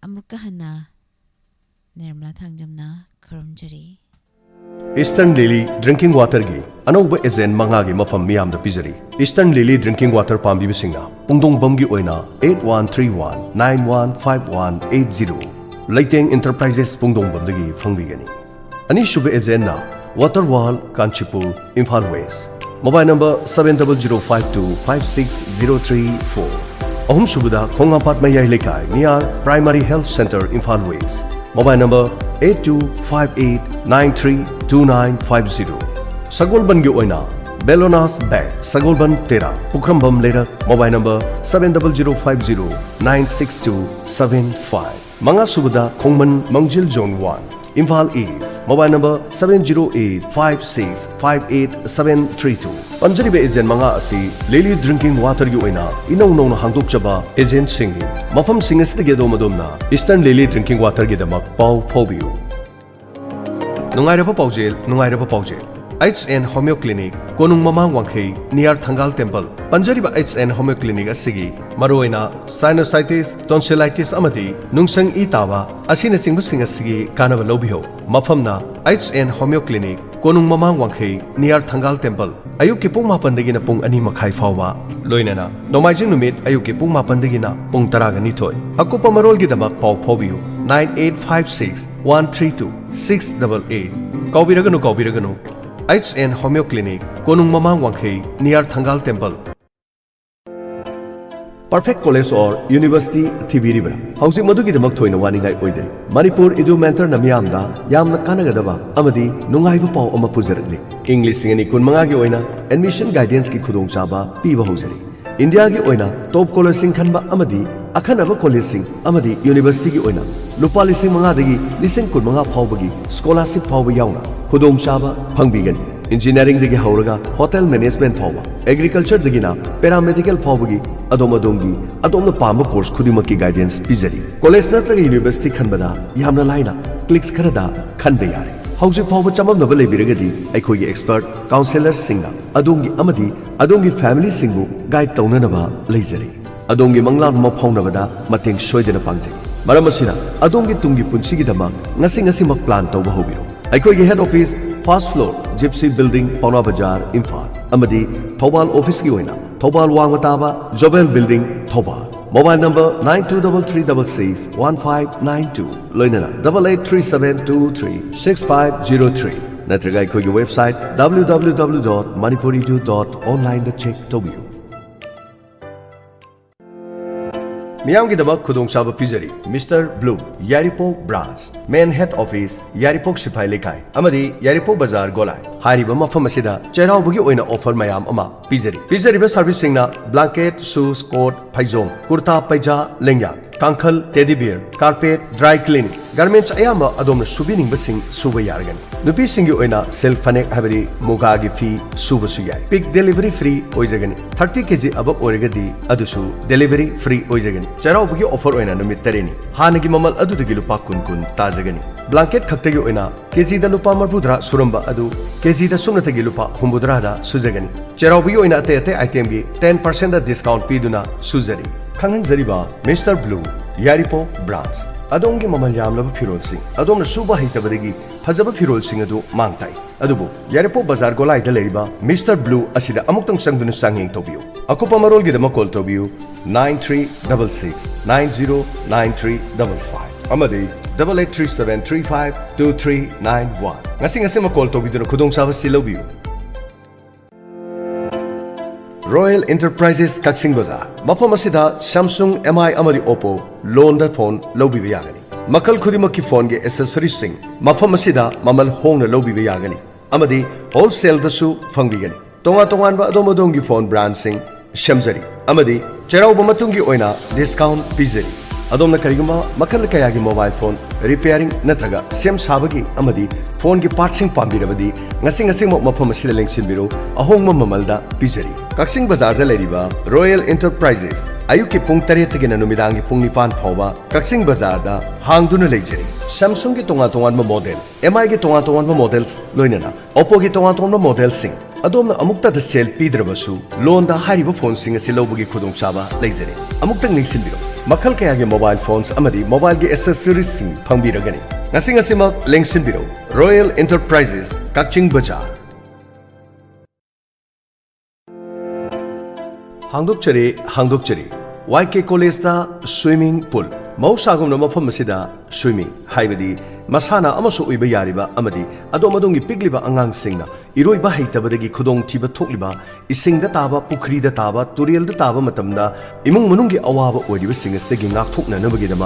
ꯑꯃꯨꯛꯀ ꯍꯟꯅ ꯅꯤꯔꯃꯂꯥ ꯊꯥꯡꯖꯝꯅ ꯈꯨꯔꯨꯝꯖꯔꯤ꯫ Eastern Lily Drinking Water-ꯒꯤ ꯑꯅꯧꯕ agent ꯃꯉꯥꯒꯤ ꯃꯐꯝ ꯃꯤꯌꯥꯝꯗ ꯄꯤꯖꯔꯤ꯫ Eastern Lily Drinking Water ꯄꯥꯝꯕꯤꯕꯁꯤꯡꯅ ꯄꯨꯡꯗꯣꯡꯕꯝꯒꯤ ꯑꯣꯏꯅ eight one three one nine one five one eight zero, ꯂꯩꯇꯦꯡ Enterprises ꯄꯨꯡꯗꯣꯡꯕꯝꯗꯒꯤ ꯐꯪꯕꯤꯒꯅꯤ꯫ ꯑꯅꯤꯁꯨꯕ agent-ꯅ Water World, Kanchipur, Imphal West, mobile number seven double zero five two five six zero three four꯫ ꯑꯍꯨꯝꯁꯨꯕꯗ ꯈꯣꯡꯉꯥꯝꯄꯥꯠ ꯃꯌꯥꯏ ꯂꯩꯀꯥꯏ, near Primary Health Centre, Imphal West, mobile number eight two five eight nine three two nine five zero꯫ ꯁꯒꯣꯜꯕꯟꯒꯤ ꯑꯣꯏꯅ Bellona's Bag, ꯁꯒꯣꯜꯕꯟ ꯇꯦꯔꯥ, ꯄꯨꯈ꯭ꯔꯝꯕꯝ ꯂꯩꯔꯛ, mobile number seven double zero five zero nine six two seven five꯫ ꯃꯉꯥꯁꯨꯕꯗ ꯈꯣꯡꯃꯟ ꯃꯥꯡꯖꯤꯜ, Zone One, Imphal East, mobile number seven zero eight five six five eight seven three two꯫ ꯄꯟꯖꯔꯤꯕ agent ꯃꯉꯥ ꯑꯁꯤ Lily Drinking Water-ꯒꯤ ꯑꯣꯏꯅ ꯏꯅꯧ ꯅꯧꯅ ꯍꯥꯡꯗꯣꯛꯆꯕ agent-ꯁꯤꯡꯅꯤ꯫ ꯃꯐꯝꯁꯤꯡ ꯑꯁꯤꯗꯒꯤ ꯑꯗꯣꯝ ꯑꯗꯣꯝꯅ Eastern Lily Drinking Water-ꯒꯤꯗꯃꯛ ꯄꯥꯎ ꯐꯥꯎꯕꯤꯌꯨ꯫ ꯅꯨꯡꯉꯥꯏꯔꯕ ꯄꯥꯎꯖꯦꯜ, ꯅꯨꯡꯉꯥꯏꯔꯕ ꯄꯥꯎꯖꯦꯜ꯫ H N Homeo Clinic, ꯀꯣꯅꯨꯡ ꯃꯃꯥꯡ ꯋꯥꯡꯈꯩ, near ꯊꯪꯒꯥꯜ Temple꯫ ꯄꯟꯖꯔꯤꯕ H N Homeo Clinic ꯑꯁꯤꯒꯤ ꯃꯔꯨꯑꯣꯏꯅ sinusitis, tonsillitis ꯑꯃꯗꯤ ꯅꯨꯡꯁꯪ ꯏ ꯇꯥꯕ ꯑꯁꯤꯅꯆꯤꯡꯕꯁꯤꯡ ꯑꯁꯤꯒꯤ ꯀꯥꯟꯅꯕ ꯂꯧꯕꯤꯌꯨ꯫ ꯃꯐꯝꯅ H N Homeo Clinic, ꯀꯣꯅꯨꯡ ꯃꯃꯥꯡ ꯋꯥꯡꯈꯩ, near ꯊꯪꯒꯥꯜ Temple꯫ ꯑꯌꯨꯛꯀꯤ ꯄꯨꯡ ꯃꯥꯄꯟꯗꯒꯤꯅ ꯄꯨꯡ ꯑꯅꯤ ꯃꯈꯥꯏ ꯐꯥꯎꯕ, ꯂꯣꯏꯅꯅ ꯅꯣꯡꯃꯥꯏꯖꯤꯡ ꯅꯨꯃꯤꯠ ꯑꯌꯨꯛꯀꯤ ꯄꯨꯡ ꯃꯥꯄꯟꯗꯒꯤꯅ ꯄꯨꯡ ꯇꯔꯥꯒ ꯅꯤꯊꯣꯏ꯫ ꯑꯀꯨꯞꯄ ꯃꯔꯣꯜꯒꯤꯗꯃꯛ ꯄꯥꯎ ꯐꯥꯎꯕꯤꯌꯨ, nine eight five six one three two six double eight꯫ ꯀꯥꯎꯕꯤꯔꯒꯅꯨ, ꯀꯥꯎꯕꯤꯔꯒꯅꯨ, H N Homeo Clinic, ꯀꯣꯅꯨꯡ ꯃꯃꯥꯡ ꯋꯥꯡꯈꯩ, near Thangal Temple꯫ Perfect College or University ꯊꯤꯕꯤꯔꯤꯕ꯭ꯔꯥ? ꯍꯧꯖꯤꯛ ꯃꯗꯨꯒꯤꯗꯃꯛ ꯊꯣꯏꯅ ꯋꯥꯅꯤꯡꯉꯥꯏ ꯑꯣꯏꯗꯔꯤ꯫ ꯃꯅꯤꯄꯨꯔ Edu Mentor-ꯅ ꯃꯤꯌꯥꯝꯗ ꯌꯥꯝꯅ ꯀꯥꯟꯅꯒꯗꯕ ꯑꯃꯗꯤ ꯅꯨꯡꯉꯥꯏꯕ ꯄꯥꯎ ꯑꯃ ꯄꯨꯖꯔꯛꯂꯤ꯫ ꯏꯪ ꯂꯤꯁꯤꯡ ꯑꯅꯤ ꯀꯨꯟꯃꯉꯥꯒꯤ ꯑꯣꯏꯅ admission guidance-ꯀꯤ ꯈꯨꯗꯣꯡꯆꯥꯕ ꯄꯤꯕ ꯍꯧꯖꯔꯤ꯫ ꯏꯟꯗꯤꯌꯥꯒꯤ ꯑꯣꯏꯅ top college-ꯁꯤꯡ ꯈꯟꯕ ꯑꯃꯗꯤ ꯑꯈꯟꯅꯕ college-ꯁꯤꯡ ꯑꯃꯗꯤ university-ꯒꯤ ꯑꯣꯏꯅ ꯂꯨꯄꯥ ꯂꯤꯁꯤꯡ ꯃꯉꯥꯗꯒꯤ ꯂꯤꯁꯤꯡ ꯀꯨꯟꯃꯉꯥ ꯐꯥꯎꯕꯒꯤ scholarship ꯐꯥꯎꯕ ꯌꯥꯎꯅ ꯈꯨꯗꯣꯡꯆꯥꯕ ꯐꯪꯕꯤꯒꯅꯤ꯫ Engineering-ꯗꯒꯤ ꯍꯧꯔꯒ hotel management ꯐꯥꯎꯕ, ꯑꯦꯒ꯭ꯔꯤꯀꯜꯆꯔꯗꯒꯤꯅ ꯄꯦꯔꯥꯃꯦꯗꯤꯀꯦꯜ ꯐꯥꯎꯕꯒꯤ ꯑꯗꯣꯝ ꯑꯗꯣꯝꯒꯤ ꯑꯗꯣꯝꯅ ꯄꯥꯝꯕ ꯀꯣꯔꯁ ꯈꯨꯗꯤꯡꯃꯛꯀꯤ ꯒꯥꯏꯗꯦꯟꯁ ꯄꯤꯖꯔꯤ꯫ ꯀꯣꯂꯦꯖ ꯅꯠꯇ꯭ꯔꯒ ꯌꯨꯅꯤꯚꯔꯁꯤꯇꯤ ꯈꯟꯕꯗ ꯌꯥꯝꯅ ꯂꯥꯏꯅ ꯀ꯭ꯂꯤꯛꯁ ꯈꯔꯗ ꯈꯟꯕ ꯌꯥꯔꯦ꯫ ꯍꯧꯖꯤꯛ ꯐꯥꯎꯕ ꯆꯃꯝꯅꯕ ꯂꯩꯕꯤꯔꯒꯗꯤ ꯑꯩꯈꯣꯏꯒꯤ ꯑꯦꯛꯁꯄꯔꯠ ꯀꯥꯎꯟꯁꯦꯂꯔꯁꯤꯡꯅ ꯑꯗꯣꯝꯒꯤ ꯑꯃꯗꯤ ꯑꯗꯣꯝꯒꯤ ꯐꯦꯃꯤꯂꯤꯁꯤꯡꯕꯨ ꯒꯥꯏꯗ ꯇꯧꯅꯅꯕ ꯂꯩꯖꯔꯤ꯫ ꯑꯗꯣꯝꯒꯤ ꯃꯪꯂꯥꯟ ꯑꯃ ꯐꯥꯎꯅꯕꯗ ꯃꯇꯦꯡ ꯁꯣꯏꯗꯅ ꯄꯥꯡꯖꯩ꯫ ꯃꯔꯝ ꯑꯁꯤꯅ ꯑꯗꯣꯝꯒꯤ ꯇꯨꯡꯒꯤ ꯄꯨꯟꯁꯤꯒꯤꯗꯃꯛ ꯉꯁꯤ ꯉꯁꯤꯃꯛ ꯄ꯭ꯂꯥꯟ ꯇꯧꯕ ꯍꯧꯕꯤꯔꯣ꯫ ꯑꯩꯈꯣꯏꯒꯤ ꯍꯦꯗ ꯑꯣꯐꯤꯁ, ꯐꯥꯔꯁꯠ ꯐ꯭ꯂꯣꯔ, ꯖꯤꯞꯁꯤ ꯕꯤꯜꯗꯤꯡ, ꯄꯥꯎꯅꯥ ꯕꯖꯥꯔ, ꯏꯝꯐꯥꯜ, ꯑꯃꯗꯤ ꯊꯧꯕꯥꯜ ꯑꯣꯐꯤꯁꯀꯤ ꯑꯣꯏꯅ ꯊꯧꯕꯥꯜ ꯋꯥꯡꯃ ꯇꯥꯕ ꯖꯣꯕꯦꯜ ꯕꯤꯜꯗꯤꯡ, ꯊꯧꯕꯥꯜ꯫ Mobile number nine two double three double six one five nine two, ꯂꯣꯏꯅꯅ double eight three seven two three six five zero three, ꯅꯠꯇ꯭ꯔꯒ ꯑꯩꯈꯣꯏꯒꯤ website W W W dot manipuri two dot online ꯗ check ꯇꯧꯕꯤꯌꯨ꯫ ꯃꯤꯌꯥꯝꯒꯤꯗꯃꯛ ꯈꯨꯗꯣꯡꯆꯥꯕ ꯄꯤꯖꯔꯤ꯫ Mister blue, ꯌꯥꯏꯔꯤꯄꯣꯛ branch, ꯃꯦꯟ head office, ꯌꯥꯏꯔꯤꯄꯣꯛ ꯁꯤꯐꯥꯏ ꯂꯩꯀꯥꯏ, ꯑꯃꯗꯤ ꯌꯥꯏꯔꯤꯄꯣꯛ ꯕꯖꯥꯔ ꯒꯣꯂꯥꯏ꯫ ꯍꯥꯏꯔꯤꯕ ꯃꯐꯝ ꯑꯁꯤꯗ ꯆꯩꯔꯥꯎꯕꯒꯤ ꯑꯣꯏꯅ ꯑꯣꯐꯔ ꯃꯌꯥꯝ ꯑꯃ ꯄꯤꯖꯔꯤ꯫ ꯄꯤꯖꯔꯤꯕ ꯁꯥꯔꯚꯤꯁꯁꯤꯡꯅ ꯕ꯭ꯂꯥꯡꯀꯦꯠ, ꯁꯨꯁ, ꯀꯣꯠ, ꯐꯩꯖꯣꯝ, ꯀꯨꯔꯇꯥ, ꯄꯩꯖꯥ, ꯂꯦꯡꯌꯥꯟ, ꯀꯥꯡꯈꯜ, teddy beer, carpet, dry cleaning, ꯒꯥꯔꯃꯦꯟꯠꯁ ꯑꯌꯥꯝꯕ ꯑꯗꯣꯝꯅ ꯁꯨꯕꯤꯅꯤꯡꯕꯁꯤꯡ ꯁꯨꯕ ꯌꯥꯔꯒꯅꯤ꯫ ꯅꯨꯄꯤꯁꯤꯡꯒꯤ ꯑꯣꯏꯅ ꯁꯤꯜꯛ ꯐꯅꯦꯛ ꯍꯥꯏꯕꯗꯤ ꯃꯨꯒꯥꯒꯤ ꯐꯤ ꯁꯨꯕꯁꯨ ꯌꯥꯏ꯫ ꯄꯤꯛ ꯗꯦꯂꯤꯚꯔꯤ ꯐ꯭ꯔꯤ ꯑꯣꯏꯖꯒꯅꯤ꯫ Thirty K G above ꯑꯣꯏꯔꯒꯗꯤ ꯑꯗꯨꯁꯨ ꯗꯦꯂꯤꯚꯔꯤ ꯐ꯭ꯔꯤ ꯑꯣꯏꯖꯒꯅꯤ꯫ ꯆꯩꯔꯥꯎꯕꯒꯤ ꯑꯣꯐꯔ ꯑꯣꯏꯅ ꯅꯨꯃꯤꯠ ꯇꯔꯦꯠꯅꯤ꯫ ꯍꯥꯟꯅꯒꯤ ꯃꯃꯜ ꯑꯗꯨꯗꯒꯤ ꯂꯨꯄꯥ ꯀꯨꯟ ꯀꯨꯟ ꯇꯥꯖꯒꯅꯤ꯫ ꯕ꯭ꯂꯥꯡꯀꯦꯠ ꯈꯛꯇꯒꯤ ꯑꯣꯏꯅ ꯀꯦꯖꯤꯗ ꯂꯨꯄꯥ ꯃꯔꯤꯐꯨꯇꯔꯥ ꯁꯨꯔꯝꯕ ꯑꯗꯨ ꯀꯦꯖꯤꯗ ꯁꯨꯞꯅꯇꯒꯤ ꯂꯨꯄꯥ ꯍꯨꯝꯐꯨꯇꯔꯥꯗ ꯁꯨꯖꯒꯅꯤ꯫ ꯆꯩꯔꯥꯎꯕꯒꯤ ꯑꯣꯏꯅ ꯑꯇꯩ ꯑꯇꯩ ꯑꯥꯏꯇꯦꯝꯒꯤ ten percent discount ꯄꯤꯗꯨꯅ ꯁꯨꯖꯔꯤ꯫ ꯈꯪꯍꯟꯖꯔꯤꯕ ꯃꯤꯁꯇꯔ ꯕ꯭ꯂꯨ, ꯌꯥꯏꯔꯤꯄꯣꯛ ꯕ꯭ꯔꯥꯟꯆ꯫ ꯑꯗꯣꯝꯒꯤ ꯃꯃꯜ ꯌꯥꯝꯂꯕ ꯐꯤꯔꯣꯜꯁꯤꯡ ꯑꯗꯣꯝꯅ ꯁꯨꯕ ꯍꯩꯇꯕꯗꯒꯤ ꯐꯖꯕ ꯐꯤꯔꯣꯜꯁꯤꯡ ꯑꯗꯨ ꯃꯥꯡ ꯇꯥꯛꯏ꯫ ꯑꯗꯨꯕꯨ ꯌꯥꯏꯔꯤꯄꯣꯛ ꯕꯖꯥꯔ ꯒꯣꯂꯥꯏꯗ ꯂꯩꯔꯤꯕ ꯃꯤꯁꯇꯔ ꯕ꯭ꯂꯨ ꯑꯁꯤꯗ ꯑꯃꯨꯛꯇꯪ ꯆꯪꯗꯨꯅ ꯆꯥꯡꯌꯦꯡ ꯇꯧꯕꯤꯌꯨ꯫ ꯑꯀꯨꯞꯄ ꯃꯔꯣꯜꯒꯤꯗꯃꯛ ꯀꯣꯜ ꯇꯧꯕꯤꯌꯨ nine three double six nine zero nine three double five ꯑꯃꯗꯤ double eight three seven three five two three nine one꯫ ꯉꯁꯤ ꯉꯁꯤꯃꯛ ꯀꯣꯜ ꯇꯧꯕꯤꯗꯨꯅ ꯈꯨꯗꯣꯡꯆꯥꯕ ꯑꯁꯤ ꯂꯧꯕꯤꯌꯨ꯫ ꯔꯣꯌꯦꯜ ꯏꯟꯇꯔꯄ꯭ꯔꯥꯏꯖꯦꯁ ꯀꯛꯆꯤꯡ ꯕꯖꯥꯔ꯫ ꯃꯐꯝ ꯑꯁꯤꯗ ꯁꯦꯝꯁꯨꯡ, ꯑꯦꯝ ꯑꯥꯏ ꯑꯃꯗꯤ ꯑꯣꯞꯄꯣ ꯂꯣꯟꯗ ꯐꯣꯟ ꯂꯧꯕꯤꯕ ꯌꯥꯒꯅꯤ꯫ ꯃꯈꯜ ꯈꯨꯗꯤꯡꯃꯛꯀꯤ ꯐꯣꯟꯒꯤ ꯑꯦꯁꯦꯁꯔꯤꯁꯁꯤꯡ ꯃꯐꯝ ꯑꯁꯤꯗ ꯃꯃꯜ ꯍꯣꯡꯅ ꯂꯧꯕꯤꯕ ꯌꯥꯒꯅꯤ ꯑꯃꯗꯤ ꯍꯣꯜꯁꯦꯜꯗꯁꯨ ꯐꯪꯕꯤꯒꯅꯤ꯫ ꯇꯣꯉꯥꯟ ꯇꯣꯉꯥꯟꯕ ꯑꯗꯣꯝ ꯑꯗꯣꯝꯒꯤ ꯐꯣꯟ ꯕ꯭ꯔꯥꯟꯁꯤꯡ ꯁꯦꯝꯖꯔꯤ ꯑꯃꯗꯤ ꯆꯩꯔꯥꯎꯕ ꯃꯇꯨꯡꯒꯤ ꯑꯣꯏꯅ ꯗꯤꯁꯀꯥꯎꯟ ꯄꯤꯖꯔꯤ꯫ ꯑꯗꯣꯝꯅ ꯀꯔꯤꯒꯨꯝꯕ ꯃꯈꯜ ꯀꯌꯥꯒꯤ ꯃꯣꯕꯥꯏꯜ ꯐꯣꯟ ꯔꯤꯄꯦꯌꯥꯔꯤꯡ ꯅꯠꯇ꯭ꯔꯒ ꯁꯦꯝ ꯁꯥꯕꯒꯤ ꯑꯃꯗꯤ ꯐꯣꯟꯒꯤ ꯄꯥꯔꯠꯁꯤꯡ ꯄꯥꯝꯕꯤꯔꯕꯗꯤ ꯉꯁꯤ ꯉꯁꯤꯃꯛ ꯃꯐꯝ ꯑꯁꯤꯗ ꯂꯦꯡꯁꯤꯟꯕꯤꯔꯣ꯫ ꯑꯍꯣꯡꯕ ꯃꯃꯜꯗ ꯄꯤꯖꯔꯤ꯫ ꯀꯛꯆꯤꯡ ꯕꯖꯥꯔꯗ ꯂꯩꯔꯤꯕ ꯔꯣꯌꯦꯜ ꯏꯟꯇꯔꯄ꯭ꯔꯥꯏꯖꯦꯁ ꯑꯌꯨꯛꯀꯤ ꯄꯨꯡ ꯇꯔꯦꯠꯇꯒꯤꯅ ꯅꯨꯃꯤꯗꯥꯡꯒꯤ ꯄꯨꯡ ꯅꯤꯄꯥꯟ ꯐꯥꯎꯕ ꯀꯛꯆꯤꯡ ꯕꯖꯥꯔꯗ ꯍꯥꯡꯗꯨꯅ ꯂꯩꯖꯔꯤ꯫ ꯁꯦꯝꯁꯨꯡꯒꯤ ꯇꯣꯉꯥꯟ ꯇꯣꯉꯥꯟꯕ ꯃꯣꯗꯦꯜ, ꯑꯦꯝ ꯑꯥꯏꯒꯤ ꯇꯣꯉꯥꯟ ꯇꯣꯉꯥꯟꯕ ꯃꯣꯗꯦꯜꯁ, ꯂꯣꯏꯅꯅ ꯑꯣꯞꯄꯣꯒꯤ ꯇꯣꯉꯥꯟ ꯇꯣꯉꯥꯟꯕ ꯃꯣꯗꯦꯜꯁꯤꯡ꯫ ꯑꯗꯣꯝꯅ ꯑꯃꯨꯛꯇꯗ ꯁꯦꯜ ꯄꯤꯗ꯭ꯔꯕꯁꯨ ꯂꯣꯟꯗ ꯍꯥꯏꯔꯤꯕ ꯐꯣꯟꯁꯤꯡ ꯑꯁꯤ ꯂꯧꯕꯒꯤ ꯈꯨꯗꯣꯡꯆꯥꯕ ꯂꯩꯖꯔꯤ꯫ ꯑꯃꯨꯛꯇꯪ ꯅꯤꯡꯁꯤꯡꯕꯤꯔꯣ, ꯃꯈꯜ ꯀꯌꯥꯒꯤ ꯃꯣꯕꯥꯏꯜ ꯐꯣꯟꯁ ꯑꯃꯗꯤ ꯃꯣꯕꯥꯏꯜꯒꯤ ꯑꯦꯁꯦꯁꯔꯤꯁꯁꯤꯡ ꯐꯪꯕꯤꯔꯒꯅꯤ꯫ ꯉꯁꯤ ꯉꯁꯤꯃꯛ ꯂꯦꯡꯁꯤꯟꯕꯤꯔꯣ, ꯔꯣꯌꯦꯜ ꯏꯟꯇꯔꯄ꯭ꯔꯥꯏꯖꯦꯁ, ꯀꯛꯆꯤꯡ ꯕꯖꯥꯔ꯫ ꯍꯥꯡꯗꯣꯛꯆꯔꯦ, ꯍꯥꯡꯗꯣꯛꯆꯔꯦ꯫ ꯋꯥꯏ ꯀꯦ ꯀꯣꯂꯦꯖꯇ ꯁ꯭ꯋꯤꯃꯤꯡ ꯄꯨꯜ꯫ ꯃꯍꯧꯁꯥꯒꯨꯝꯅ ꯃꯐꯝ ꯑꯁꯤꯗ ꯁ꯭ꯋꯤꯃꯤꯡ, ꯍꯥꯏꯕꯗꯤ ꯃꯁꯥꯟꯅ ꯑꯃꯁꯨ ꯑꯣꯏꯕ ꯌꯥꯔꯤꯕ ꯑꯃꯗꯤ ꯑꯗꯣꯝ ꯑꯗꯣꯝꯒꯤ ꯄꯤꯛꯂꯤꯕ ꯑꯉꯥꯡꯁꯤꯡꯅ ꯏꯔꯣꯏꯕ ꯍꯩꯇꯕꯗꯒꯤ ꯈꯨꯗꯣꯡꯊꯤꯕ ꯊꯣꯛꯂꯤꯕ, ꯏꯁꯤꯡꯗ ꯇꯥꯕ, ꯄꯨꯈ꯭ꯔꯤꯗ ꯇꯥꯕ, ꯇꯨꯔꯦꯜꯗ ꯇꯥꯕ ꯃꯇꯝꯗ ꯏꯃꯨꯡ ꯃꯅꯨꯡꯒꯤ ꯑꯋꯥꯕ ꯑꯣꯏꯔꯤꯕꯁꯤꯡ ꯑꯁꯤꯗꯒꯤ ꯉꯥꯛꯊꯣꯛꯅꯅꯕꯒꯤꯗꯃꯛ